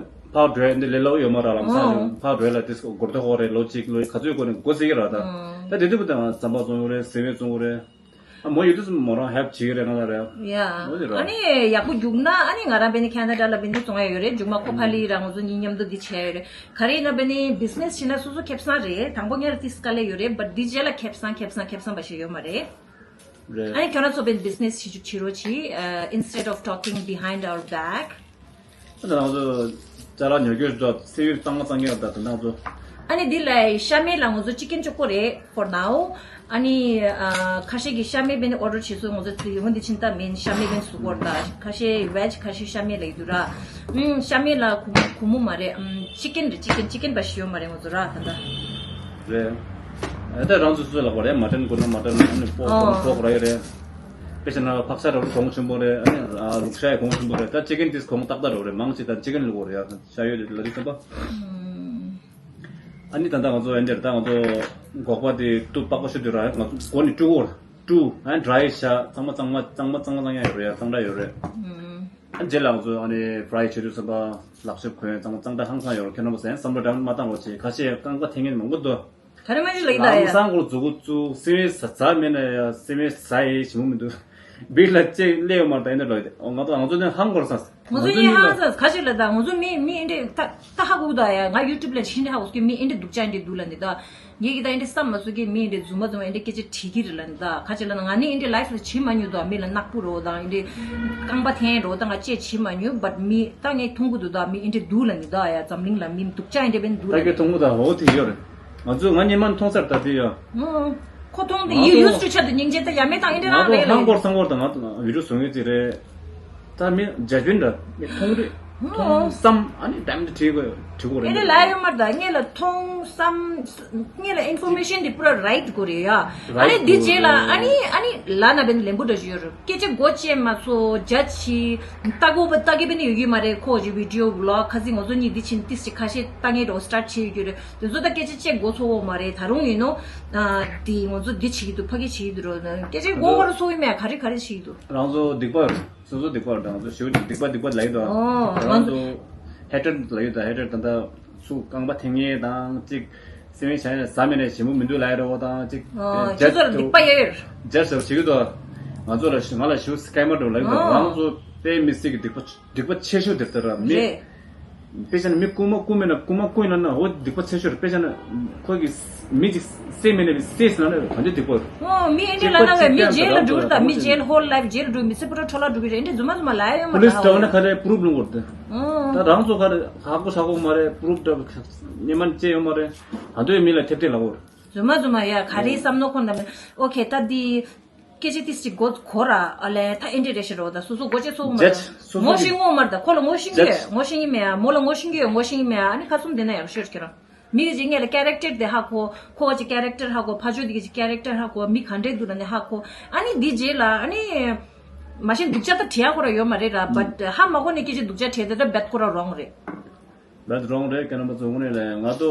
ཕར་འགྲོ་ཡ་འདི་ལས་སླ་པོ་ཡོད་མ་ར། ལམ་སང་ཨོ། ཕར་འགྲོ་ཡ་ལ་དེ་སྒོར་ཐོག་ཧོ་རེད། ལོ་གཅིག་ལོ་ག་ཚོད་དགོས་ནས་འགོ་ཚིག་གི་ར་ད། ཨོ། ད་དེ་དུས་བུ་ད་ང་རྩམ་པ་བཙོང་གི་རེད། སེ་བན་བཙོང་གི་རེད། ཨ་མོ་ཡོད་དུས་མོ་རང་ཧེལཔ་བྱེད་ཀྱི་རེད་ང་ལ་རེད། ཡ། འོ་དེ་ར། ཨ་ནི་ཡག་པོ་རྒྱུགས་ན་ཨ་ནི་ང་རང་བས་ནི་ཁེ་ན་ཌ་ལ་བས་ནི་བཙོང་ཡ་ཡོད་རེད། མཇུག་མ་ཁོ་ཕ་ལི་ར་ང་ཚོ་གཉིས་མཉམ་དུ་འདི་བྱས་ཡ་ཡོད་རེད། ག་རེ་ཡིན་ན་བས་ནི་བི་ཛི་ནེ་སི་བྱེད་ན་སོ་སོ་ཁེ་བཟང་རེད། དང་པོ་ཉར་ཏིས་དཀའ་ལས་ཡོད་རེད། བཊ་འདི་རྗེས་ལ་ཁེ་བཟང་ཁེ་བཟང་ཁེ་བཟང་པ་ཞིག་ཡོད་མ་རེད། རེད། ཨ་ནི་ཁྱོད་རང་ཚོ་བས་ནི་བི་ཛི་ནེ་སི་བྱེད་རྒྱུ་བྱེད་རོགས་གྱིས། ཨ། instead of talking behind our back. ང་ཚོ་ཅ་ལག་ཉོ་རྒྱུ་འགྲོ་སེ་བན་གཙང་མ་གཙང་རྐྱང་ད་དེ་ང་ཚོ། ཨ་ནི་འདི་ལ་ཤ་མེད་ལ་ང་ཚོ་ཅི་ཀན་གཅིག་པོ་རེད། for now. ཨ་ནི་ཨ་ཁ་ཤས་ཀྱིས་ཤ་མེད་བས་ནི་ཨོ་ཌར་བྱེད་སོང་། ང་ཚོ་དེ་ཡོང་འདི་ཕྱིན་ད་མེད། ཤ་མེད་བས་ནི་བཟོ་དགོས་རེད་ད། ཁ་ཤས་ཝེཇ་ཁ་ཤས་ཤ་མེད་ལ་ཡི་འདུག་ར། ཨུམ། ཤ་མེད་ལ་གུ་གུ་མུ་མ་རེད། ཨུམ། ཅི་ཀན་རེད། ཅི་ཀན་ཅི་ཀན་པ་ཞིག་ཡོད་མ་རེད་ང་ཚོ་ར་ད་ད། རེད། ཨ་ད་རང་ཚོ་ཚོ་ལ་གོ་རེད། མ་ཊན་དགོས་ན་མ་ཊན། ཨ་ནི་པོག་དགོས་ན་ཨོ་པོག་ར་ཡོད་རེད། དཔེ་བྱས་ན་ཕག་ཤ་ར་གོང་ཆེན་པོ་རེད། ཨ་ནི་ལུག་ཤ་ཡི་གོང་ཆེན་པོ་རེད། ད་ཅི་ཀན་དེ་གོང་ཏག་ཏག་ར་རེད། མང་ཆེ་ད་ཅི་ཀན་ལ་གོ་རེད། ཡ་ཤ་ཡོད་རེད་ལ་རི་ཙམ་པ། ཨ་ནི་ད་ལྟ་ང་ཚོ་ཨེ་འདྲ་ད་ང་ཚོ་སྒོག་པ་དེ་ཏུ་པགས་པ་ཤུ་དུ་ར་ང་ཚོ་སྒོ་ནས་བཀྲུ་གོ་ར་བཀྲུ། ཨ་ཌ་རའི་ཤ་གཙང་མ་གཙང་མ་གཙང་མ་གཙང་མ་གཙང་ཡ་ཡོད་རེད། ཡ་གཙང་སྦྲ་ཡོད་རེད། ཨ་རྗེས་ལ་ང་ཚོ་ཨ་ནི་ཕ་རའི་བྱེད་དུས་ཙམ་པ་ལག་ཤེས་གོན་གཙང་མ་གཙང་སྦྲ་ཧང་སང་ཡོད་རེད། ཁྱོད་རྣམ་པ་ཟན་བསམ་བློ་འདྲ་མ་བཏང་རོགས་བྱེད། ཁ་ཤས་རྐང་པ་འཐེན་མཁན་མང་པོ་འདུག་ག་རེ་མ་ཞིག་ལ་ཡིན་ད་ཡ། ལམ་སང་གོ་མཛུ་གུ་བཙུགས་སེ་བན་ཟ་ཟ་མེད་ན་ཡ་སེ་བན་ཟ་ཡི་ཞིམ་པོ་མི་འདུག་བིར་ལ་ཅེ་སླེབས་ཡོད་མ་རེད། ད་ཡིན་ན་ལོས་ང་ཚོ་ང་ཚོ་ནས་ཧང་གོ་ར་སང་། ང་ཚོ་གཉིས་ཧང་སངས་ཁ་ཤས་ལ་ད་ང་ཚོ་མི་མི་ཨེ་འདྲས་ད་ད་ཧ་གོ་ད་ཡ། ང་ཡུ་ཊུབ་ལ་ཤི་འདྲས་ཧ་གོ་སྐྱེ་མི་ཨེ་འདྲས་སྡུག་ཅག་ཨེ་འདྲས་འདུག་ལ་འདི་ད། ངེད་ཀྱི་ད་ཨེ་འདྲས་བསམ་མ་སོང་གི་མི་ཨེ་འདྲས་རྫུན་མ་རྫུན་མ་ཨེ་འདྲས་སྐད་ཆ་དྲིས་ཀྱི་རེད་ལ་འདི་ད། ཁ་ཅིག་ལ་ན་ང་ནི་ཨེ་འདྲས་ལའིབ་ལ་བྱེད་མ་མྱོང་ད། མི་ལ་ནག་པོ་རོ་དང་ཨེ་འདྲས་རྐང་པ་འཐེན་རོ་ད་ང་ཅེས་བྱེད་མ་མྱོང་། བཊ་མི་ད་ངས་མཐོང་གི་འདུག་ད། མི་ཨེ་འདྲས་འདུག་ལ་འདི་ད་ཡ། འཛམ་གླིང་ལ་མི་སྡུག་ཅག་ཨེ་འདྲས་བས་འདུག་ད་ལ་ཀྱི་མཐོང་གི་ད། འོ་དེ་ཡོད་རེད། ང་ཚོ་ང་ཉི་མ་མཐོང་ཚར་ད་དེ་ཡ། ཨོ། ཁོ་མཐོང་དེ་ཡུ་ཡུས་ཊུ་ཆ་དུ་སྙིང་རྗེ་ད་ཡ་མེད་དང་ཨེ་འདྲས་ང་རང་ཚོ་རེད་ལ་ཧང་ཡ། གོར་སང་གོར་དང་ང་ཚོ་བི་ཌིའོ་བཟོ་མཁན་ཅིག་རེད། ད་མི་ཇ་ཇ་པན་འདྲ་མི་མཐོང་རེད། མཐོང་བསམ་ཨ་ནི་ད་མི་འདྲ་བྲིས་དགོས་བྲིས་དགོས་རེད། ཨེ་ནི་ལ་ཡོད་མར་ད་ངེད་ལ་མཐོང་བསམ་ངེད་ལ་ཨིན་ཕོར་མེ་ཤན་འདི་པུ་ར་རའིཊ་དགོས་རེད་ཡ། ཨ་ནི་འདི་རྗེས་ལ་ཨ་ནི་ཨ་ནི་ལ་ན་བན་ལེན་པོ་འདྲ་ཞིག་ཡོད་རེད། སྐད་ཆ་མགོ་བཅད་མ་སོ་ཇ་ཆི་ལྟ་གོ་བ་ལྟ་གི་བན་ཡོད་ཀྱི་མ་རེད། ཁོ་ཅི་བི་ཌིའོ་བི་ལོག་ཁ་སི་ང་ཚོ་གཉིས་འདི་ཕྱིན་ཏིས་ཅི་ཁ་ཤས་ལྟ་ངེད་རོ་སི་ཊར་ཊི་བྱེད་ཡོད་ཀྱི་རེད། དེ་ཚོ་ད་སྐད་ཆ་བཅད་མགོ་ཚོ་བོ་མ་རེད། ད་རུང་ཡིན་ནོ། དེ་ང་ཚོ་འདི་བྱེད་ཀྱི་འདུག་ཕ་གི་བྱེད་ཀྱི་འདུག་རོ། སྐད་ཆ་མགོ་བོ་རུ་སོ་གི་མེད་ག་རེ་ག་རེ་བྱེད་ཀྱི་འདུག་རང་ཚོ་སྡིག་པ་རེད། སོ་སོ་སྡིག་པ་རེད། ང་ཚོ་ཞེ་པོ་ཅིག་སྡིག་པ་སྡིག་པ་ལབ་ཡོད་དོ། ཨོ། རང་ང་ཚོ་ཧེ་ཊར་ཌི་ལབ་ཡོད་དོ། ཧེ་ཊར་ཌི་ད་ལྟ་སུ་རྐང་པ་འཐེན་མཁན་དང་ཅིག་སེམས་ཡེ་བྱ་ཡ་ཟ་མེད་ནས་ཞིམ་པོ་མི་འདུག་ལབ་ཡ་རེད་འོ་དང་ཅིག་ཨོ། ཇ་ཁྱོད་ཚོར་སྡིག་པ་ཡོད་ཡོད། ཇ་ཟ་བྱེད་ཀྱི་འདུག་ང་ཚོ་ལ་ང་ལ་ཞུ་སི་ཀེ་མ་འགྲོ་ལབ་ཡོད་དོ། ཨོ། རང་ཚོ་དཔེ་མི་སྲིད་ཀྱི་སྡིག་པ་སྡིག་པ་ཆེ་ཤོས་དེ་ལྟར་མི། རེད། དཔེ་བྱས་ན་མི་རྐུན་མ་རྐུ་མེད་ན་རྐུན་མ་རྐུ་ཡིན་ན་ན་འོ་སྡིག་པ་ཆེ་ཤོས་རེད། དཔེ་བྱས་ན་ཁོ་གི་མི་ཅིག་བསད་མེད་ནས་བསད་ཟིན་ན་ནི་ག་འདྲ་སྡིག་པ་རེད། ཨོ་མི་ཨེ་འདྲ་ལ་ན་བས་མི་ཇེལ་ལ་འགྲོ་རེད་ད། མི་ཇེལ་ཧོལ་ལའིབ་ཇེལ་འགྲོ་མི་ཚེ་ཕུ་ཏོ་འཕྲོ་བརླག་འགྲོ་གི་རེད། ཨེ་འདྲ་རྫུན་མ་རྫུན་མ་ལ་ཡ་ཡོད་མ་པུ་ལིས་རེད། འདྲ་བ་ན་ག་རེ་པུ་རུབ་ལོང་གོ་རེད། ཨོ་ད་རང་ཚོ་ག་རེ་ཧ་གོ་ཧ་གོ་མ་རེད། པུ་རུབ་འདྲ་བ་ཉེ་མ་ཅེ་ཡོད་མ་རེད། ད་འདོད་མི་ལ་ཐེབས་ཐེབས་ལ་གོ་རེད། རྫུན་མ་རྫུན་མ་ཡ་ག་རེ་བསམ་ནོ་ཁོ་ན་མེད། ཨོ་ཁེ་ད་འདི། སྐད་ཆ་ཏིས་ཅིག་གོ་གོ་ར་ཨ་ལས་ད་ཨེ་འདྲ་རེ་ཤི་རོ་ད་སོ་སོ་གོ་ཅེ་སོ་མ་ཇེ་ད་སོ་སོ་ངོ་ཤེས་ངོ་མར་ད་ཁོ་ལ་ངོ་ཤེས་ཀྱི་ཇེ་ངོ་ཤེས་ཀྱི་མེད་ཨ། མོ་ལ་ངོ་ཤེས་ཀྱི་ངོ་ཤེས་ཀྱི་མེད་ཨ། ཨ་ནི་ཁ་སུམ་དེ་ན་ཡང་ཤོད་ཁྱེད་རང་མི་གི་ཅིག་ངེད་ལ་ཀེ་རེག་ཊར་དེ་ཧ་གོ། ཁོ་ག་ཅིག་ཀེ་རེག་ཊར་ཧ་གོ། ཕ་ཇོ་དེ་གི་ཅིག་ཀེ་རེག་ཊར་ཧ་གོ། མི་ག་འདྲས་འདུག་ལ་ནི་ཧ་གོ། ཨ་ནི་འདི་རྗེས་ལ་ཨ་ནི་མ་ཤེས་སྡུག་ཅག་ད་བྲིས་ཡ་ཁོ་ར་ཡོད་མ་རེད་ར། བཊ་ཧ་མ་གོ་ནི་སྐད་ཆ་སྡུག་ཅག་བྲིས་ད་ད་བཊ་ཁོ་ར་རོང་རེད། ལ་རོང་རེད། ཀ་རམ་པ་ཚོ་དངོས་གནས་ལ་ང་ཚོ་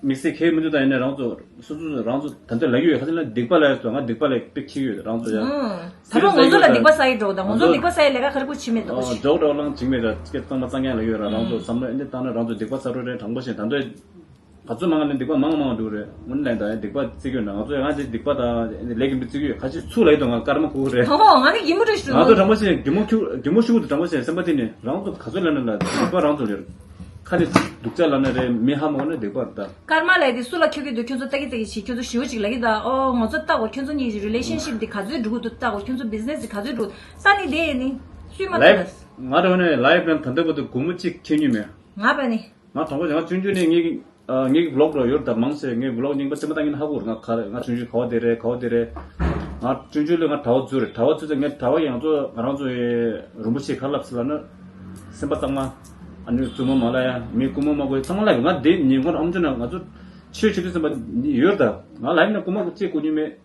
དམིགས་བསལ་ཁེལ་མི་འདུག་ད་ཡིན་ན་རང་ཚོ་སོ་སོ་རང་ཚོ་ད་ལྟ་ལབ་ཀྱི་ཡོད། ཁ་སང་ལ་སྡིག་པ་ལབ་ཡོད་ང་སྡིག་པ་ལབ་པེག་ཁྱི་ཡོད་རང་ཚོ་ཡང་། ད་ལོ་ང་ཚོ་ལ་སྡིག་པ་བསགས་ཡི་འགྲོ་དང་ང་ཚོ་སྡིག་པ་བསགས་ཡི་ལས་ཀ་ཁ་རི་ཁུ་ཕྱི་མེད་འདུག་ཞིག་ཇོག་འདྲ་བ་ལང་བྱིང་མེད་ད་སྐད་གཙང་མ་གཙང་རྐྱང་ལབ་ཡོད་ར། རང་ཚོ་བསམ་བློ་ཨེ་འདི་བཏང་ན་རང་ཚོ་སྡིག་པ་བསགས་རོགས་རེད། དྲང་པོ་བཤད་ད་ལྟ་ག་ཚོད་མང་ལ་སྡིག་པ་མང་མང་འགྲོ་རེད། དངོས་གནས་ད་སྡིག་པ་བརྩི་གི་ཡོད་ན་ང་ཚོ་ཡང་ཅིག་སྡིག་པ་དང་ལས་ཀྱི་མི་བརྩི་གི་ཡོད། ཁ་ཅིག་ཚུགས་ལ་ཡོད་དོ་ང་ཀརྨ་ཁུག་རེད། ཨོ་ང་ནི་ཡིན་མོ་རེད་ཞུ། ང་ཚོ་དྲང་པོ་བཤད་གད་མོ་ཁྱུ་གད་མོ་ཤུ་གུ་དང་དྲང་པོ་བཤད་སེམས་པ་དེ་ནི་རང་ཚོ་ག་ཚོད་ལ་ན་ལ་སྡིག་པ་རང་ཚོ་ལ་ཡོད། ཁ་ནས་སྡུག་ཅག་ལ་ན་རེད། མི་ཧ་མ་གོ་ན་སྡིག་པ་རེད་ད། ཀརྨ་ལས་དེ་སུ་ལ་ཁྱོད་ཀྱི་འདུག་ཁྱོད་ཚོ་ལྟ་གི་ལྟ་གི་བྱེད། ཁྱོད་ཚོ་ཞུ་ཅིག་ལ་གི་ད། ཨོ་ང་ཚོ་ལྟ་གོ་ཁྱོད་ཚོ་གཉིས་ཀྱི་རི་ལེ་ཤན་ཤིབ་དེ་ག་ཚོད་འགྲོ་གི་འདུག་ལྟ་གོ་ཁྱོད་ཚོ་བི་ཛི་ནེ་སི་དེ་ག་ཚོད་འགྲོ་ལྟ་ནི་དེ་ནི་སུས་མ་ལྟ་ལའིབ་ད། ང་རང་ནས་ལའིབ་ནང་ད་ལྟ་བར་དུ་སྒོར་མོ་གཅིག་ཁྱེར་མྱོང་མེད། ང་པ་ནི། ང་དང་པོ་ང་ཆུང་ཆུང་ནས་ངེད་ཀྱི་ཨ་ངེད་ཀྱི་ཝི་ལོག་འགྲོ་ཡོད་ད་མང་ཆེ་ངེད་ཝི་ལོག་རྙིང་པ་སེམས་པ་བཏང་གིན་ཧ་གོ་རེད། ང་ག་རེ་ང་ཆུང་ཆུང་ག་བ་དེ་རེད་ག་བ་དེ་རེད། ང་ཆུང་ཆུང་ལོས་ང་གྲྭ་བ་བཙུགས་རེད། གྲྭ་བ་བཙུགས་ཚེ་ངས་གྲྭ་བ་ཡང་ཚོ་ང་རང་ཚོ་ཡི་རིན་པོ་ཆེ་ག་ལབ་སི་ལ་ན། སེམས་པ་གཙང་མ། ཨ་ནི་རྩུབ་མོ་མ་ལ་ཡ་མི་རྐུ་མོ་མ་གོ་ཡ་ཚང་མ་ལ་ཡ་ང་དེ་ཉིན་ཁོང་ཨམ་ཆུ་ན་ང་ཚོ་ཆོས་བྱེད་དུས་སེམས་པ་ཡོད་ད། ང་ལ་ཡིན་ན་རྐུ་མ་གོ་ཅེས་གོ་ཉིན་མེད།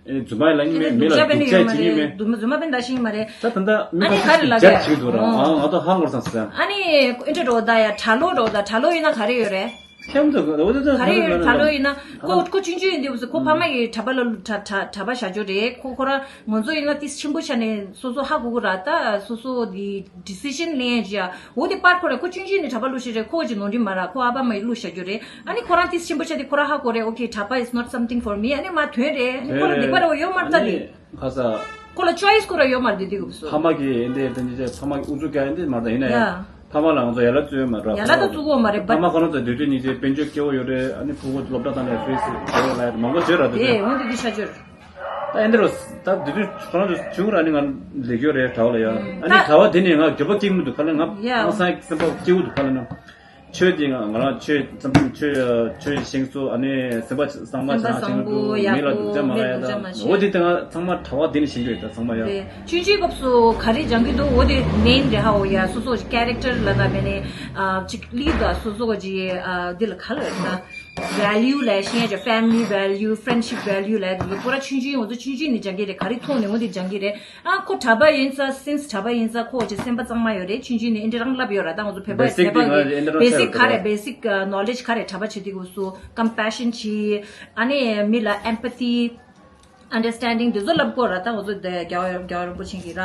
ཨེ་རྫུན་མ་ལ་ཉིན་མེད་མི་ལ་སྡུག་ཅག་བྱེད་ཉིན་མེད། རྫུན་མ་རྫུན་མ་བེན་ད་ཤིང་མ་རེད། ད་ད་ད་མི་ཨ་ནི་ག་ཚོད་ག་རེ་ལ་ཅིག་ཇར་བྱེད་ཀྱི་འདུག་ར། ཨ་ང་ད་ཧ་ངོར་སང་སི། ཨ་ནི་ཨེ་འདྲ་རོ་ད་ཡ་གྲྭ་ལོ་རོ་ད་གྲྭ་ལོ་ཡིན་ན་ག་རེ་ཡོད་རེད། ཁྱེད་ཚོ་འོ་ད་ད་ག་རེ་ཡོད་རེད། གྲྭ་ལོ་ཡིན་ན་ཁོ་ཁོ་ཆུང་ཆུང་ཡིན་དུས་སུ་ཁོ་ཕ་མ་གི་གྲྭ་པ་ལ་གྲྭ་གྲྭ་གྲྭ་པ་བྱ་རྒྱུ་རེད། ཁོ་ཁོ་རང་ང་ཚོ་ཡིན་ན་ཏིས་ཆེན་པོ་ཆ་ནས་སོ་སོ་ཧ་གོ་གི་ར། ད་སོ་སོ་དེ་ཌི་སི་ཤན་ལེན་ཡ་ཇི་ཡ། འོ་དེ་པར་ཁོ་རེད། ཁོ་ཆུང་ཆུང་ནས་གྲྭ་པ་ལུགས་ཤིག་རེད། ཁོ་ཅི་ནོར་འཁྲུལ་མ་ར། ཁོ་ཨ་ཕ་མ་ཡི་ལུགས་བྱ་རྒྱུ་རེད། ཨ་ནི་ཁོ་རང་ཏིས་ཆེན་པོ་ཆ་དེ་ཁོ་རང་ཧ་གོ་རེད། Okay གྲྭ་པ is not something for me. ཨ་ནི་མ་དོན་རེད། ཨ་ནི་ཁོ་རང་སྡིག་པ་རེད་བ། ཡོད་མ་རེད་ད་དེ། ཁ་ས། ཁོ་ལ་ཅོའི་སི་ཁོ་རང་ཡོད་མ་རེད་དེ་དུས་སྐབས་སུ། ཕ་མ་གི་འདི་འདི་འདི་ཕ་མ་གི་ཨུ་ཚུགས་རྒྱག་འདི་མ་རེད་ད། ཡིན་ན་ཡང་ཡ། ཕ་མ་ལ་ང་ཚོ་ཡ་ལ་བཙོས་མ་རེད། ཡ་ལ་ད་བཙུགས་གོ་མ་རེད། ཕ་མ་ཁོ་རང་ཚོ་དུས་དུས་ཉིན་བྱེད་དཔལ་འབྱོར་སྐྱེ་བོ་ཡོད་རེད། ཨ་ནི་ཕྲུ་གུ་སློབ་གྲྭ་བཏང་ནས་ཧྥི་སི་ཡོད་ལ་མང་པོ་བྱོས་ར་དེ་དེ། འོན་ཏེ་འདི་ཤ་ཅོར། ད་ཨེ་འདི་རུ་ད་དུས་དུས་ཁོ་རང་ཚོ་བྱུང་ར་ནི་ང་ལས་ཡོད་རེད་གྲྭ་བ་ལ་ཡ། ཨ་ནི་གྲྭ་བ་དེ་ནས་ང་འགྱོད་པ་སྐྱེ་མི་འདུག་ག་ལ་ང་ཡ། ང་སང་སེམས་པ་སྐྱེ་བོ་འདུག་ག་ལ་ན། ཆོས་དེ་ང་ང་རང་ཆོས་བསམ་ཆོས་ཆོས་ཤེས་སོ། ཨ་ནི་སེམས་པ་གཙང་མ་སེམས་པ་བྱང་བྱང་བཟང་པོ་འདུག་ཡག་མི་ལ་པོ་སྡུག་ཅག་མ་མི་ལ་ཡ་སྡུག་ཅག་མ་ད་བྱེད། འོ་དེ་ལྟ་ང་ཚང་མ་གྲྭ་བ་དེ་ནས་ཤེས་ཀྱི་ཡོད་ད་ཚང་མ་ཡ། རེད། ཆུང་ཆུང་སྐབས་སུ་ག་རེ་སྦྱང་གི་འདུག་འོ་དེ་མེན་རེད་ཧ། འོ་ཡ་སོ་སོ་ཀེ་རེག་ཊར་ལ་ད་མེ་ནས་ཨ་ཅིག་ལི་ད་སོ་སོ་ག་ཅི་ཨ་དེ་ལ་ག་ལ་ཡོད་ན་ཝེ་ལིའུ་ལ་ཤེས་ཀྱི་ཕེ་མི་ལི་ཝེ་ལིའུ་ཕེ་རེན་ཌི་ཤིབ་ཝེ་ལིའུ་ལ་དེ་ཚོ་ཁོ་ར་ཆུང་ཆུང་འོ་ཚོ་ཆུང་ཆུང་ནས་སྦྱང་གི་རེད། ག་རེ་ཐོག་ནས་འོ་དེ་སྦྱང་གི་རེད། ཨ་ཁོ་གྲྭ་པ་ཡིན་ས་སིན་སི་གྲྭ་པ་ཡིན་ས་ཁོ་ཅི་སེམས་པ་གཙང་མ་ཡོད་རེད། ཆུང་ཆུང་ནས་ཨེ་འདྲ་རང་བསླབ་ཡོད་ར། ད་ང་ཚོ་བོད་པ་བོད་པ་གི་བེ་སིག་ག་རེ་བེ་སིག་ནོ་ལེཇ་ག་རེ་གྲྭ་པ་བྱེད་དུས་སྐབས་སུ་ཀམ་པེ་ཤན་བྱེད། ཨ་ནི་མི་ལ་ཨེམ་པ་ཐི། ཨན་ཌར་སི་ཊེན་ཌིང་དེ་ཚོ་བསླབ་དགོས་ར། ད་ང་ཚོ་དེ་རྒྱལ་བ་རྒྱལ་བ་རིན་པོ་ཆེ་གིས་ར།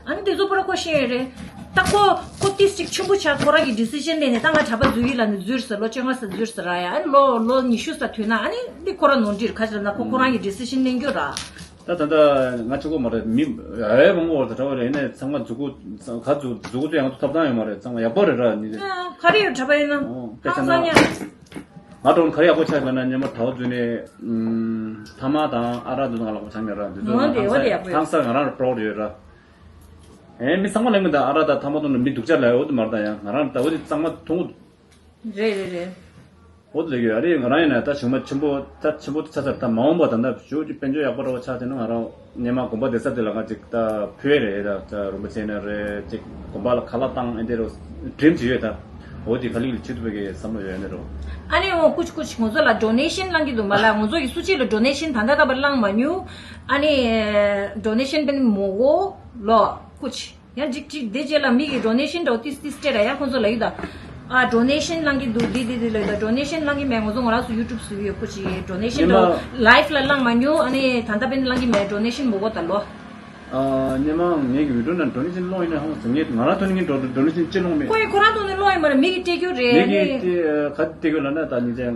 ཨ་ནི་དེ་ཚོ་པུ་ར་ཁོ་ཤེས་ཡོད་རེད། ད་ཁོ་ཁོ་ཏིས་ཅིག་ཆེན་པོ་ཆགས་ཁོ་རང་གི་ཌི་སི་ཤན་ལེན་ནས་ད་ང་གྲྭ་པ་འཛུལ་ཡིན་ལ་ནི་འཛུལ་ཟེར། ལོ་བཅོ་ལྔ་ཙམ་འཛུལ་ཟེར་ར་ཡ། ཨ་ནི་ལོ་ལོ་ཉི་ཤུ་ཙམ་ཐོན་ན་ཨ་ནི་འདི་ཁོ་རང་ནོར་འཁྲུལ་ཁ་ཅིག་ལ་ན་ཁོ་ཁོ་རང་གི་ཌི་སི་ཤན་ལེན་རྒྱུ་ར། ད་ད་ལྟ་ང་གཅིག་པོ་མ་རེད། མི་ཨེ་མང་པོ་འོར་ད་གྲྭ་པ་རེད། ཡིན་ནའི་ཚང་མ་མཛུབ་གུ་ག་མཛུབ་མཛུབ་གུ་ཚོ་ཡང་ཐོབ་ཐང་ཡོད་མ་རེད། ཚང་མ་ཡག་པོ་རེད་ར། ནི་ཨ་ག་རེ་ཡོད་གྲྭ་པ་ཡིན་ན། ཨོ་དཔེ་ཆ་ཧང་སང་ན་ཉག་ང་གྲོང་ག་རེ་ཡག་པོ་ཆགས་ལབ་ན། ཉི་མ་གྲྭ་པ་ཚོ་ནས་ཨུམ་ཐ་མག་དང་ཨ་རག་འདི་ཚོ་ང་ལག་པ་ཆགས་མེད་ར། འདི་ཚོ་འོ་དེ་འོ་དེ་ཡག་པོ་ཡོད། ཧང་སང་ང་རང་ལ་པྲོ་ཡོད་ར། ཨེ་མི་ཚང་མ་ལེན་གི་འདུག་ཨ་རག་དང་ཐ་མག་འཐུང་ན་མི་སྡུག་ཅག་ལ་འོ་དེ་མ་རེད། ད་ཡང་ང་རང་ད་འོ་དེ་གཙང་མ་འཐུང་། རེད་རེད་རེད། འོ་དེ་ལས་ཡོད་རེད། ང་རང་ཡིན་ན་ད་ཞུགས་མ་ཆེན་པོ་ད་ཆེན་པོ་ཆ་ཚར། ད་མ་འོངས་པ་ད་ལྟ་ཞུགས་ཀྱི་དཔལ་འབྱོར་ཡག་པོ་འདྲ་བོ་ཆགས་བྱས་ན་ང་རང་སྔོན་མ་དགོན་པ་བསྡད་ས་དེ་ལ་ང་ཅིག་ད་ཕུལ་ཡས་རེད། ད་ད་རིན་པོ་ཆེ་ན་རེད། ཅིག་དགོན་པ་ལ་ཁ་ལག་བཏང་ཨེ་འདྲ་རོ་འགྲེམས་ཅིག་ཡོད་ད། འོ་དེ་ག་ལེ་ག་ལེ་བྱེད་ཐུབ་པའི་གི་བསམ་བློ་ཡོད་ཨེ་འདྲ་རོ། ཨ་ནི་འོ་ཀུ་ཆི་ཀུ་ཆི་ང་ཚོ་ལ་ཌོ་ནེ་ཤན་བླང་གི་འདུག་མ་ལ། ང་ཚོ་གི་སུ་གཅིག་ལ་ཌོ་ནེ་ཤན་ད་ལྟ་ད་བར་བླང་མ་མྱོང་། ཨ་ནི་ཌོ་ནེ་ཤན་པན་མོ་གོ་ལོ་ཀུ་ཆི། ཡང་ཅིག་ཅིག་དེ་རྗེས་ལ་མི་གིས་ཌོ་ནེ་ཤན་འདྲ་བོ་ཏིས་ཏིས་སྤྲད་ར་ཡ། ཁོང་ཚོ་ལབ་ཡོད་ད། ཨ་ཌོ་ནེ་ཤན་བླང་གི་འདུག་འདི་འདི་འདི་ལབ་ཡོད་ད། ཌོ་ནེ་ཤན་བླང་གི་མེད། ང་ཚོ་ང་རང་ཚོ་ཡུ་ཊུབ་བཟོ་གི་ཡོད། ཁོ་ཅིག་ཌོ་ནེ་ཤན་འདྲ་བོ་ལའིབ་ལ་བླང་མ་མྱོང་། ཨ་ནི་ད་ལྟ་པན་བླང་གི་མེད། ཌོ་ནེ་ཤན་མོ་གོ་ད་ལོ། ཨ་སྔོན་མ་ངའི་གི་བི་ཌིའོ་ནང་ཌོ་ནེ་ཤན་སློང་ཡིན་ན་ཧང་སང་། ངས་ང་རང་ཐོག་ནས་ངས་ཌོ་ཌོ་ནེ་ཤན་ཅི་སློང་མེད། ཁོ་ཡི་ཁོ་རང་ཐོག་ནས་སློང་ཡིན་མ་རེད། མི་གིས་སྤྲད་རྒྱུ་རེད། མི་གིས་ཨ་ནི་དེ་ག་དེ་གི་ལབ་ན་ད་ཉིན་ཅན་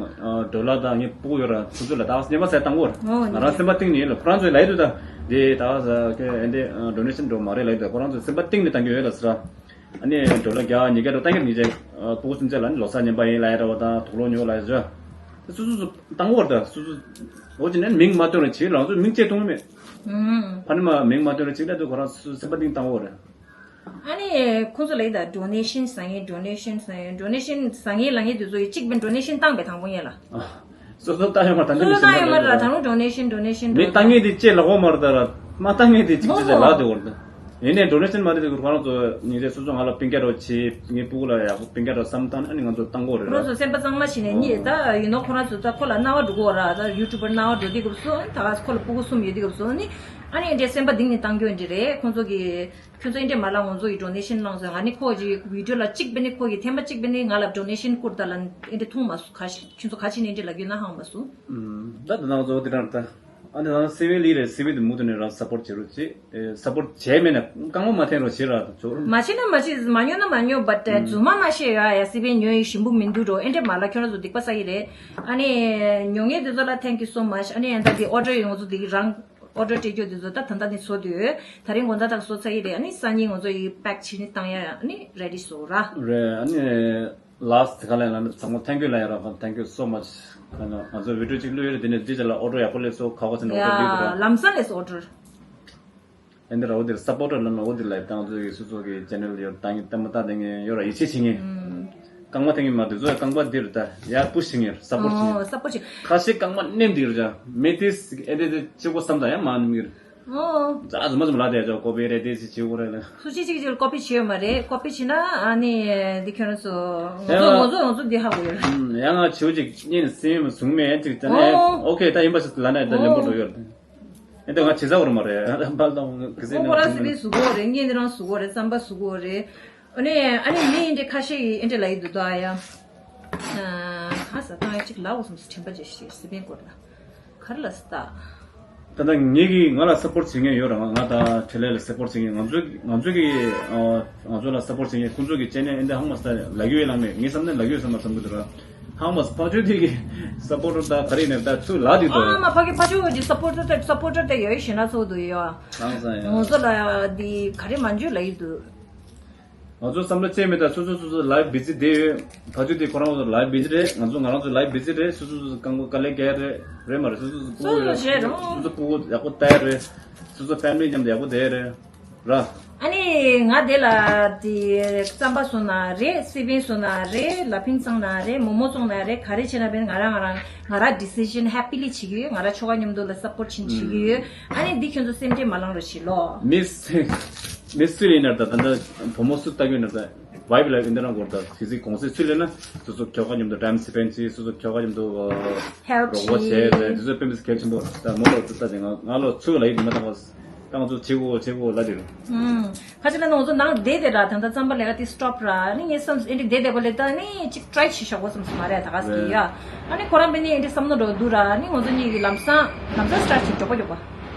ཌོ་ལར་དང་ངའི་སྤུ་གུ་ཡོད་ར། ཁོ་ཚོ་ལ་ད་སྔོན་མ་ཟས་བཏང་གོ་ར། ཨོ་ང་རང་སེམས་པ་གཏིང་ནས་ཡིན་ལ། ཁོ་རང་ཚོས་ལབ་ཡོད་ད། དེ་ད་ཟ་ཁེ་ཨེ་འདྲ་ཌོ་ནེ་ཤན་འགྲོ་མ་རེད་ལབ་ཡོད་ད། ཁོ་རང་ཚོས་སེམས་པ་གཏིང་ནས་བཏང་གི་ཡོད་ལ་ཟེར། ཨ་ནི་ཌོ་ལར་བརྒྱ་ཉིས་བརྒྱ་འགྲོ་བཏང་གི་ར། ཉིན་ཅན་སྤུ་གུ་སུམ་ཆ་ལ་ནི་ལོ་གསར་ཉན་པ་ཡིན་ལབ་ཡ་འདྲ་བོ་དང་དུག་ལོག་ཉོ་ལབ་ཡ་ཟེར། སོ་སོ་སོ་བཏང་གོ་ར་ད། སོ་སོ་འོ་ཅི་ནས་མིང་མ་བཏོན་ར། བྱེད་རང་ཚོས་མིང་བཅས་གཏོང་མེད། ཨུམ། ཕ་ནི་མ་མིང་མ་བཏོན་ར་བྱེད་ལ་དུ་ཁོ་རང་སོ་སོ་སེམས་པ་གཏིང་བཏང་གོ་ར། ཨ་ནི་ཁོང་ཚོ་ལ་ཡི་ད་ཌོ་ནེ་ཤན་ཟ་ངེས། ཌོ་ནེ་ཤན་ཟ་ངེས། ཌོ་ནེ་ཤན་ཟ་ངེས་ལ་ངེས་དུས་ཚོད་ཡི་གཅིག་པན་ཌོ་ནེ་ཤན་བཏང་པའི་དང་པོ་ངེས་ལ། སོ་སོ་བཏང་ཡོད་མ་རེད། ད་སོ་སོ་བཏང་ཡོད་མ་རེད་ལ། ད་རུང་ཌོ་ནེ་ཤན་ཌོ་ནེ་ཤན་མི་བཏང་ངེས་དེ་ཅེས་ལ་འོ་མ་རེད་ད་ར། མ་བཏང་ངེས་དེ་གཅིག་ཅེས་ལ་དེ་འོ་རེད། ཡིན་ནའི་ཌོ་ནེ་ཤན་མ་རེད་དེ་ཁོ་རང་ཚོ་ཉིན་རེ་སོ་སོ་ང་ལ་སྤུན་ཀྱག་འདྲ་བོ་བྱེད། ངའི་སྤུ་གུ་ལ་ཡག་པོ་སྤུན་ཀྱག་འདྲ་བསམ་བཏང་ཨ་ནི་ང་ཚོ་བཏང་གོ་རེད་ཁོ་རང་ར། ཚོ་སེམས་པ་གཙང་མ་བྱས་ནས་ཨོ། གཉིད་ད་ཡིན་ནོ། ཁོ་རང་ཚོ་ད་ཁོ་ལ་སྣང་བ་འགྲོ་གོ་ར། ད་ཡུ་ཊུབ་པར་སྣང་བ་འགྲོ་དུས་སྐབས་སུ་ད་ཁོ་ལ་སྤུ་གུ་གསུམ་ཡོད་དུས་སྐབས་སུ་ཨ་ནི་ཨ་ནི་འདྲའི་སེམས་པ་གཏིང་ནས་བཏང་རྒྱུ་འདི་རེད། ཁོང་ཚོ་གི་ཁྱོད་ཚོ་ཨེ་འདྲས་མ་ལབ། ང་ཚོ་ཡི་ཌོ་ནེ་ཤན་བླངས་སོང་། ང་ནི་ཁོ་གི་བི་ཌིའོ་ལ་གཅིག་པ་ནི་ཁོ་གི་ཐེངས་མ་གཅིག་པ་ནི་ང་ལ་ཌོ་ནེ་ཤན་བསྐུར་ད་ལ་ཨེ་འདྲས་མཐོང་མ་སོང་། ག་ཞིག་ཁྱོད་ཚོ་ག་ཅི་ནས་འདྲས་ལབ་རྒྱུ་ན་ཧང་མ་སོང་། ཨུམ། ད་ད་ནང་ཚོ་དེ་རང་ད་ཨ་ནི་ནང་སི་བི་ལི་རེད། སི་བི་དེ་མུ་མཐུད་ནས་རང་སབ་པོར་བྱེད་རོགས་བྱེད། ཨེ་སབ་པོར་བྱས་མེད་ན་རྐང་པ་མ་འཐེན་རོགས་བྱེད་ར་ཚོ། མ་བྱེད་ན་མ་བྱེད། མ་ཉོ་ན་མ་ཉོ། བཊ་ཨུམ། རྫུན་མ་མ་བཤད་ཡ། ཡ་སི་བི་ཉོ་ཡི་ཞིམ་པོ་མི་འདུག་འགྲོ་ཨེ་འདྲས་མ་ལབ། ཁྱོད་རང་ཚོ་སྡིག་པ་བསགས་ཡི་རེད། ཨ་ནི་ཉོ་མཁན་དེ་ཚོ་ལ་thank you so much། ཨ་ནི་ཡང་ད་དེ་ཨོ་ཌར་ཡོང་ཚོ་དེ་གི་རང་ཨོ་ཌར་སྤྲད་རྒྱུ་དེ་ཚོ་ད་ད་ལྟ་ནས་བཟོ་དུས་ད་རིང་དགོང་དག་དག་བཟོ་ཚར་ཡི་རེད། ཨ་ནི་སང་ཉིན་ང་ཚོ་ཡི་པེག་བྱས་ནས་བཏང་ཡ་ཨ་ནི་རེ་ཌི་བཟོ་ར། རེད། ཨ་ནི་ལཱསི་ཊི་ག་ལ་ཡིན་ལ་ཚང་མ་thank you ལབ་ཡ་ར། thank you so much། ང་ཚོ་བི་ཌིའོ་གཅིག་བླུགས་ཡོད་རེད། དེ་ནས་དེ་རྗེས་ལ་ཨོ་ཌར་ཡག་པོ་སླེབས་སོང་། ཁ་ཁོ་ཚོ་ནས་ཨོ་ཌར་སླེབས་ཡོད་ར། ལམ་སང་སླེབས་སོང་ཨོ་ཌར། ཨེ་འདི་ར་འོ་དེར་སབ་པོར་ཊར་ལབ་ན་འོ་དེ་ལ་ཡོད། ད་ང་ཚོ་གི་སོ་སོ་གི་ཅེ་ནལ་ཡོད། ད་ངས་ལྟད་མོ་ལྟ་དེ་ངས་ཡོད་ར་ཡིད་ཆེས་བྱེད་ངས། ཨུམ། རྐང་པ་འཐེན་གི་མ་འདུག་ཚོ་རྐང་པ་འདིར་ད་ཡར་པུ་ཤི་བྱེད་ངས། སབ་པོར་ཊི་བྱེད་ངས། ཨོ་སབ་པོར་ཊི་བྱེད། ཁ་ཤས་རྐང་པ་མནན་འདིར་ཡ་མེད་དེ་ཨེ་འདི་དེ་གཅིག་པོ་བསམ་ད་ཡང་མ་ནུམ་གི་རེད། ཨོ། ཛ་ཛུ་མ་ཛུ་མ་ལ་དེ་ཅོ་ཀོ་པི་རེད་དེ་སི་བྱེད་དགོས་རེད་ལ། སུ་ཅི་ཅིག་ཅིག་ཀོ་པི་བྱེད་ཡོད་མ་རེད། ཀོ་པི་བྱེད་ན་ཨ་ནི་འདི་ཁྱོད་རང་ཚོ་ང་ཚོ་ཡང་ང་ཚོ་ང་ཚོ་འདི་ཧ་གོ་ཡོད་རེད། ཨུམ། ཡང་ང་བྱེའུ་ཅིག་གཉིས་སེམས་བཟུང་མེད་ཅིག་ད་ནས་ཨོ། ཨོ་ཁེ་ད་ཡིན་པ་ཞིག་ལ་ན་ད་ལེན་པོ་འགྲོ་ཡོད་རེད། ཨེ་ད་ང་བྱེད་ས་བོར་མ་རེད། ཨ་ད་འབལ་དང་གི་ཟེར་ཁོ་ཁོ་རང་སི་པན་བཟོ་གི་ཡོད་རེད། བརྙན་དེ་རང་བཟོ་གི་ཡོད་རེད། རྩམ་པ་བཟོ་གི་ཡོད་རེད། ཨ་ནི་ཨ་ནི་མི་ཨེ་འདྲས་ཁ་ཤས་ཡིས་ཨེ་འདྲས་ལབ་ཡི་འདུག་ད་ཡ། ཨ་ཧ་ས་ཏང་ཡ་གཅིག་ལབ་དགོས་བསམ་སོང་། དྲན་པ་བརྗེད་ཤག་སི་པན་སྐོར་ལ་ག་རེ་ལབ་སོང་ད། ད་ལྟ་ངེད་ཀྱིས་ང་ལ་སབ་པོར་ཊི་བྱེད་མཁན་ཡོད་རེད། ང་ང་དང་ཁྲེ་ལེ་ལ་སབ་པོར་ཊི་བྱེད་མཁན། ང་ཚོ་ང་ཚོ་གི་ཨ་ང་ཚོ་ལ་སབ་པོར་ཊི་བྱེད་མཁན་ཁོང་ཚོ་གི་ཅེ་ནལ་ཨེ་འདྲས་ཧང་མ་སི་ད་ལབ་ཀྱི་ཡོད་ལབ་མེད། ངས་བསམ་ན་ལབ་ཀྱི་ཡོད་བསམ་པ་བསམ་གྱི་འདུག་ར། ཧང་མ་སི་ཕ་ཆོས་དེ་གི་སབ་པོར་ཊར་ད་ག་རེ་ནས་ད་ཚུར་ལབ་དེ་འདུག་ཨ་མ་ཕ་གི་ཕ་ཆོས་ཀྱི་སབ་པོར་ཊར་དེ་སབ་པོར་ཊར་དེ་ཡོད་ཤེས་ན་ཚོགས་འདུ་ཡོད། ཧང་སང་ཡ། ང་ཚོ་ལ་དེ་ག་རེ་མ་འཇུ་ལབ་ཡི་འདུག་ང་ཚོ་བསམ་བློ་ཅི་མེད་ད་སོ་སོ་སོ་སོ་ལའིབ་བི་ཛི་བསྡད་ཡོད། ཕ་ཆོས་དེ་ཁོ་རང་ཚོ་ལའིབ་བི་ཛི་རེད། ང་ཚོ་ང་རང་ཚོ་ལའིབ་བི་ཛི་རེད། སོ་སོ་སོ་སོ་རྐང་པ་དཀའ་ལས་རྒྱག་རེད་རེད་མ་རེད། སོ་སོ་སོ་སོ་སྤུ་གུ་སོ་སོ་རེད་རོ། སོ་སོ་སོ་སྤུ་གུ་ཡག་པོ་ལྟ་ཡ་རེད། སོ་སོ་ཕེ་མི་ལི་མཉམ་དུ་ཡག་པོ་བསྡད་ཡ་རེད་ར། ཨ་ནི་ང་དེ་ལ་དེ་རྩམ་པ་བཟོ་ན་རེད། སི་པན་བཟོ་ན་རེད། ལ་ཕིང་བཙོང་ན་རེད། མོག་མོག་བཙོང་ན་རེད། ག་རེ་བྱས་ན་བས་ང་རང་ང་རང་ང་རང་ཌི་སི་ཤན་ཧེ་པི་ལི་བྱེད་ཀྱི་ཡོད། ང་རང་ཁྱོ་ག་མཉམ་དུ་ལ་སབ་པོར་ཊི་བྱེད་ཀྱི་ཡོད། ཨ་ནི་འདི་ཁྱོད་ཚོ་སེམས་ཁྲལ་མ་ལང་རོགས་བྱེད་ལོ། མི་སུ་མི་སུ་ཡིན་ན་ད་ད་ལྟ་བུ་མོ་སུ་ལྟ་གི་ཡོད་ན་ད་ཝའིབ་ལ་ཡིན་ད་རང་གོ་ད་ཕི་ཟིག་གོང་སེ་སུ་ལེན་ན་སོ་སོ་ཁྱོ་ག་མཉམ་དུ་ཊའིམ་སི་པེན་ཌི་བྱེད། སོ་སོ་ཁྱོ་ག་མཉམ་དུ་ཧེལཔ་རོགས་པ་བྱེད་རེད། དེ་ཚོ་དཔེ་མི་སྲིད་གལ་ཆེན་པོ། ད་མོ་ལོ་ད་ད་ང་ང་ལོ་ཚུགས་ལ་ཡིན་མ་ད་ང་ད་ང་ཚོ་བྱེད་དགོས་བྱེད་དགོས་ལ་དེ་རེད། ཁ་ཅིག་ལ་ནི་ང་ཚོ་ནང་བསྡད་དེ་ར་ད་ལྟ་རྩམ་པ་ལས་ཀ་དེ་སི་ཊོབ་ར་ནི་ངས་བསམ་ཨེ་འདྲ་བསྡད་བསྡད་པ་ལས་ད་ནི་ཅིག་ཊྲའི་བྱེད་ཤོག་གོ་བསམ་སོང་མ་རེད་ད་ག་སི་ཡ། ཨ་ནི་ཁོ་རང་པས་ནི་ཨེ་འདྲ་བསམ་ནོ་འགྲོ་འདུག་ར་ནི་ང་ཚོ་གཉིས་ཀྱི་ལམ་སང་ལམ་སང་སི་ཊར་བྱེད་མགྱོགས་པོ་མགྱོགས་པོ།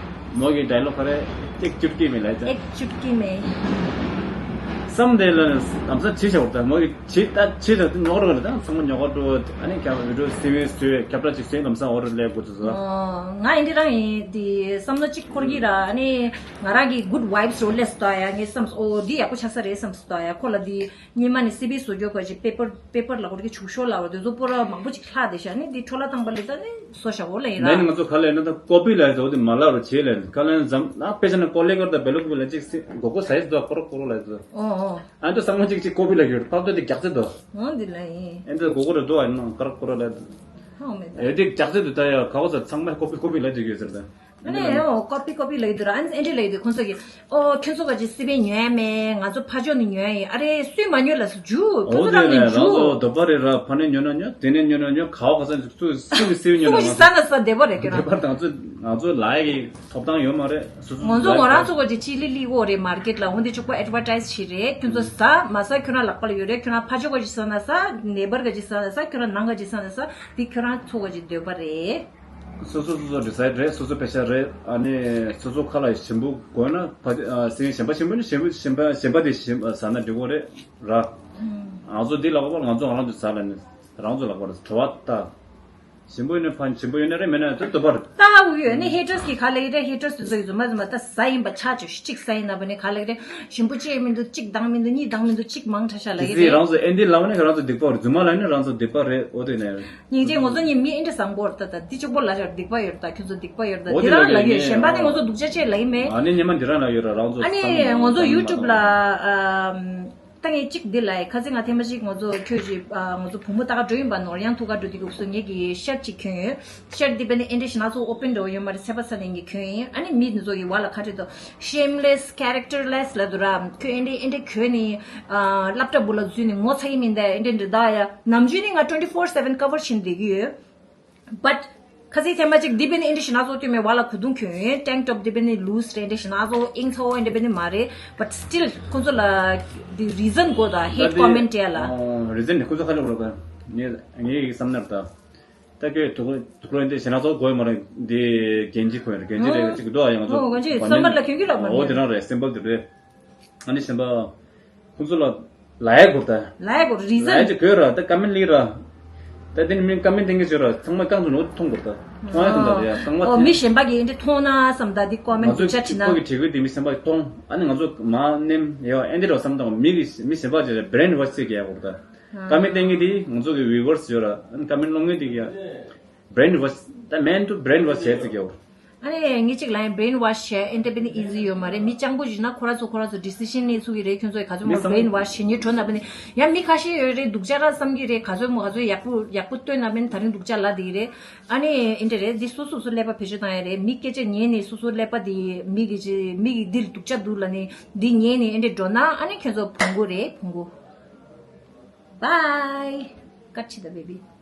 མོ་གི་ཌའི་ལོག་ག་རེ། ཨེག་ཅུཊ་ཀི་མེ་ལབ་ད། ཨེག་ཅུཊ་ཀི་མེ། བསམ་དེ་ལ་ལམ་སང་བྱེད་བྱ་བར་ད་མོ་གི་བྱེད་ད་བྱེད་ད་ཉོག་རོགས་ལ་ད་ཚང་མ་ཉོག་འགྲོ། ཨ་ནི་ཁྱབ་བི་ཌིའོ་སི་བི་སུ་ཁྱབ་བསྒྲགས་ཅིག་བྱེད་ལམ་སང་འོར་ལས་དགོས་ཚོད། ང་ཨེ་འདྲ་རང་ཡིན་དེ་བསམ་བློ་གཅིག་འཁོར་གྱི་ར། ཨ་ནི་ང་རང་གི་good vibes་རོ་ལས་སུ་ད་ཡ་ངས་བསམ་ཨོ་འདི་ཡག་པོ་ཆགས་ས་རེད་བསམ་སུ་ད་ཡ་ཁོ་ལ་འདི་སྙེ་མ་ནི་སི་བི་བཟོ་རྒྱུ་ག་ཅིག་པེ་པར་པེ་པར་ལ་འོར་གྱི་བྱུག་ཤོག་ལ་འོར་དེ་ཚོ་པོ་ར་མང་པོ་ཅིག་ལྷག་དེ་ཤ་ནི་འདི་འཕྲོ་བརླག་བཏང་པ་ལས་ད་ནི་བཟོ་བྱ་འོ་ལ་ཡིན་ར། ནས་ནི་ང་ཚོ་ག་ལས་ན་ད་ཀོ་པི་ལ་ཡོད་དེ་མ་ལ་རུ་བྱེད་ལས་ག་ལས་ན་འཛམ་ན་དཔེ་ཆ་ན་ཀོ་ལེ་ཀར་ད་བེ་ལུག་བེ་ལ་ཅིག་སི་གོ་གོ་ས་ཡིས་དོ་ཀོ་རོ་ཀོ་རོ་ལ་ཡོད་དོ། ཨོ་ཨོ། ཨ་ནི་ད་ཚང་མ་ཅིག་ཅིག་ཀོ་པི་ལ་ཡོད་ཕབ་ཏོ་དེ་རྒྱག་ཚེ་དོ། ཨོ་འདི་ལ་ཡིན། ཨེ་འདི་གོ་གོ་ར་དོ་ཨ་ནི་ཀ་རོ་ཀོ་རོ་ལ་ཡོད་དོ། ཧ་མེད་ད། ཨེ་དེ་རྒྱག་ཚེ་དོ་ད་ཡ་ག་བ་ས་ཚང་མ་ཀོ་པི་ཀོ་པི་ལ་ཅིག་ཡོད་ཟེར་ད། ཨ་ནི་ཨོ་ཀོ་པི་ཀོ་པི་ལ་ཡོད་དོ་ར། ཨ་ནི་ཨེ་འདྲི་ལ་ཡོད་དོ་ཁོང་ཚོ་གི་ཨོ་ཁྱོད་ཚོ་ག་ཅིག་སི་པན་ཉོ་ཡ་མེད། ང་ཚོ་ཕ་ཇོ་ནི་ཉོ་ཡ་ཡིན། ཨ་རེ་སུས་མ་ཉོ་ལ་སུ་རྒྱུ་ཁོ་ཨོ་ཚོ་དེ་རང་ནས་ནས་རང་རྒྱུ། ཚོ་དོ་པ་རེ་ར་ཕ་ནས་ཉོ་ན་ཉོ་དེ་ནས་ཉོ་ན་ཉོ་ག་བ་ག་ས་ཚུ་སུ་སུ་སི་ཉོ་སུ་ན་ག་ཅིག་ས་ན་ས་བདེ་པོ་རེད་ཀྱི་ར། བདེ་པ་དང་ཚོ་ང་ཚོ་ལ་ཡ་གི་ཐོབ་ཐང་ཡོད་མ་རེད། སོ་སོ་ང་ཚོ་ང་རང་ཚོ་ག་ཅིག་ཅི་ལི་ལི་འོ་རེད་མར་ཀེཊ་ལ་འོ་འདི་ཅོག་པ་ཨེ་ཌི་ཝར་ཊའི་ཇི་བྱེད་རེད། ཁྱོད་ཚོ་ཟ་མ་ཟ་ཁྱོད་རང་ལག་པ་ལ་ཡོད་རེད། ཁྱོད་རང་ཕ་ཇོ་ག་ཅིག་ཟ་ན་ཟ། ནེ་བར་ག་ཅིག་ཟ་ན་ཟ། ཁྱོད་རང་ནང་ག་ཅིག་ཟ་ན་ཟ། འདི་ཁྱོད་རང་ཚོ་ག་ཅིག་འདོད་པ་རེད། སོ་སོ་སོ་སོ་ཌི་སའིཌ་རེད། སོ་སོ་པེ་ཤ་རེད། ཨ་ནི་སོ་སོ་ཁ་ལ་ཞིམ་པོ་དགོས་ན་ཕ་ཨ་སེང་གེ་གཞན་པ་ཞིམ་པོ་ནི་ཞིམ་པོ་ཞིམ་པ་ཞིམ་པ་དེ་ཞིམ་ཟ་ན་འགྲིག་གོ་རེད་ར། ང་ཚོ་འདི་ལ་གོ་པ་ང་ཚོ་ང་རང་ཚོ་ཟ་ལ་ནི་རང་ཚོ་ལ་གོ་ར་བྲོ་བ་ད། ཞིམ་པོ་ཡོད་ན་ཕན་ཞིམ་པོ་ཡོད་ན་རེད། མེད་ན་དུ་དུ་བར། ད་འུ་ཡོད་ནི་ཧེ་ཊར་སི་གི་ག་ལེ་རེད། ཧེ་ཊར་སི་དུ་ཚོ་ཡི་ཚོ་མ་ཚོ་མ་ད་ཟ་ཡིན་པ་ཆ་ཅོ་གཅིག་ཟ་ཡིན་ན་བ་ནི་ག་ལེ་རེད། ཞིམ་པོ་ཅི་ཡང་མི་འདུག་གཅིག་དང་མི་འདུག་གཉིས་དང་མི་འདུག་གཅིག་མང་ཁྲ་ཤ་ལ་ཡི་དེ་རེད། རང་ཚོ་ཨེ་འདི་ལ་བ་ནི་རང་ཚོ་སྡིག་པ་རེད། རྫུན་མ་ལ་ནི་རང་ཚོ་སྡིག་པ་རེད། འོ་དེ་ནས་རེད། སྙིང་རྗེ་ངོ་ཚོ་ཉིད་མི་ཨེ་འདྲ་བཟང་པོ་རེད། ད་ད་འདི་གཅིག་པོ་ལ་ཞར་སྡིག་པ་ཡོད་རེད། ད་ཁྱོད་ཚོ་སྡིག་པ་ཡོད་རེད། ད་འོ་དེ་དེ་རང་ལ་ལ་ཡོད། ཡིན་གཞན་པ་ནི་ངོ་ཚོ་སྡུག་ཅག་ཅེས་ལ་ཡིན་མེད། ཨ་ནི་ཉི་མ་འདི་རང་ལ་ཡོད་ར་རང་ཚོ་ཨ་ནི་ཚང་མ་ངོ་ཚོ་ཚང་མ་ཡུ་ཊུབ་ལ་ཨམ། ད་ངས་གཅིག་འདི་ལ་ཁ་སང་ང་ཐེངས་མ་གཅིག་ང་ཚོ་ཁྱོད་ཀྱི་ཨ་ང་ཚོ་བུ་མོ་ད་ག་འགྲོ་ཡིན་པ་ནོར་ཡང་ཐུག་ག་འགྲོ་དེ་གུག་སུ་ངེད་ཀྱི་ཤར་གཅིག་གྱོན་ཡོད། ཤར་འདི་པས་ནི་ཨེ་འདྲ་ཞིག་ན་ཚོ་ཨོ་པན་འགྲོ་ཡོད་མ་རེད། ཚད་པ་ས་ནས་ངས་གྱོན་ཡིན། ཨ་ནི་མི་འདི་ཚོ་ཡི་བ་ལ་ཁ་བྲིས་དོ་shameless characterless་ལ་དུ་ར་ཁྱོད་ཨེ་འདྲ་ཨེ་འདྲ་གྱོན་ནི་ཨ་སློབ་གྲྭ་བུ་ལ་འཛུལ་ནི་ངོ་ཚ་གི་མིན་ད་ཨེ་འདྲ་འདྲ་ད་ཡ་ནམ་རྒྱུན་ནི་ང་twenty four seven cover་བྱིན་བསྡད་ཀྱི་ཡོད། But ཁ་སང་ཐེངས་མ་གཅིག་འདི་པས་ནི་ཨེ་འདྲ་ཞིག་ན་ཚོ་སྟོད་སྨད་བ་ལ་གོས་ཐུང་གྱོན་ཡོད། tank top འདི་པས་ནི་loose རེད། ཨེ་འདྲ་ཞིག་ན་ཚོ་ཨིང་ཚ་བོ་ཨེ་འདྲ་པས་ནི་མ་རེད། But still ཁོ་ཚོ་ལ་འདི་reason དགོས་ད་hate comment་ཡ་ལ། reason་ནི་ཁོ་ཚོ་ཁ་ལོག་རོགས་ག་ངས་ངའི་བསམ་ནར་ད། ད་ཁྱོད་དུ་དུ་ཁོ་འདི་ཞིག་ན་ཚོ་དགོས་མ་རེད། འདི་རྒན་གྱི་གོས་རེད། རྒན་གྱི་རེད་ཅིག་འདུག་ཨ་ཡང་ཚོ་ཨོ་རྒན་གྱི་བསམ་པ་ལ་གྱོན་གྱི་རོགས་མ་རེད། འོ་དེ་རང་རེད། simple་དེ་རེད། ཨ་ནི་ཞིམ་པ། ཁོང་ཚོ་ལ་ལ་ཡ་དགོས་ད། ལ་ཡ་དགོས་རི་ལ་ཡ་ཟན་ཅིག་དགོས་ར། ད་ཀ་མེན་ལི་ར། ད་དེ་ནི་མི་ཀ་མེན་ཏེང་གི་བརྗོད་ར་ཚང་མ་རྐང་དུ་ནོར་མཐོང་དགོས་ད། མཐོང་ཡ་དང་ད་རེད་ཡ་ཚང་མ་ཨོ་མི་གཞན་པ་གིས་འདི་མཐོང་ན་བསམ་ད་འདི་ཀོ་མེན་ང་ཚོ་འདུག་ཆ་ཁྱི་ཁྲི་ན། ཁོ་གི་བྲིས་ཁུལ་དེ་མི་སེམས་པ་མཐོང་། ཨ་ནི་ང་ཚོ་མ་ནེམ་ཡ་ཨེ་འདི་ར་བསམ་དང་མི་གི་མི་སེམས་པ་ཅེ་brainwash་ཅིག་ཡ་དགོས་ད། ཀ་མེན་ཏེང་གི་དེ་ང་ཚོ་གི་viewers་བརྗོད་ར་ཨ་ནི་ཀ་མེན་ལོང་ངེ་དེ་གི་ཡ། brainwash་ད་མེན་དུ་brainwash་བྱས་ཅིག་ཡ། ཨ་ནི་ངས་གཅིག་ལ་ཡང་brainwash་བྱས་ཨེ་འདྲ་པས་ནི་easy་ཡོད་མ་རེད། མི་སྤྱང་པོ་ཞིག་ན་ཁོ་ར་ཚོ་ཁོ་ར་ཚོ་decision་ནས་ཚུགས་ཀྱི་རེད། ཁྱོད་ཚོས་ག་ཚོད་མོ་brainwash་བྱེད་ཉེ་གྲོ་ན་པས་ནི་ཡང་མི་ཁ་ཤས་ཡོད་རེད་སྡུག་ཅག་ར་བསམ་གྱི་རེད། ག་ཚོད་མོ་ག་ཚོད་ཡག་པོ་ཡག་པོ་སྟོན་ན་པས་ནི་ད་རིང་སྡུག་ཅག་ལ་དེ་གི་རེད། ཨ་ནི་ཨེ་འདྲ་རེད། འདི་སོ་སོ་སོ་ཀླད་པ་བེད་སྤྱོད་བཏང་ཡ་རེད། མི་སྐད་ཆ་ཉན་ནས་སོ་སོ་ཀླད་པ་དེ་མི་གི་ཅི་མི་གི་འདི་སྡུག་ཅག་འདུག་ལ་ནི་འདི་ཉན་ནས་ཨེ་འདྲ་འགྲོ་ན་ཨ་ནི་ཁྱོད་ཚོ་ཕུང་གོ་རེད་ཕུང་གོ། Bye། སྐར་ཆི་ད་baby།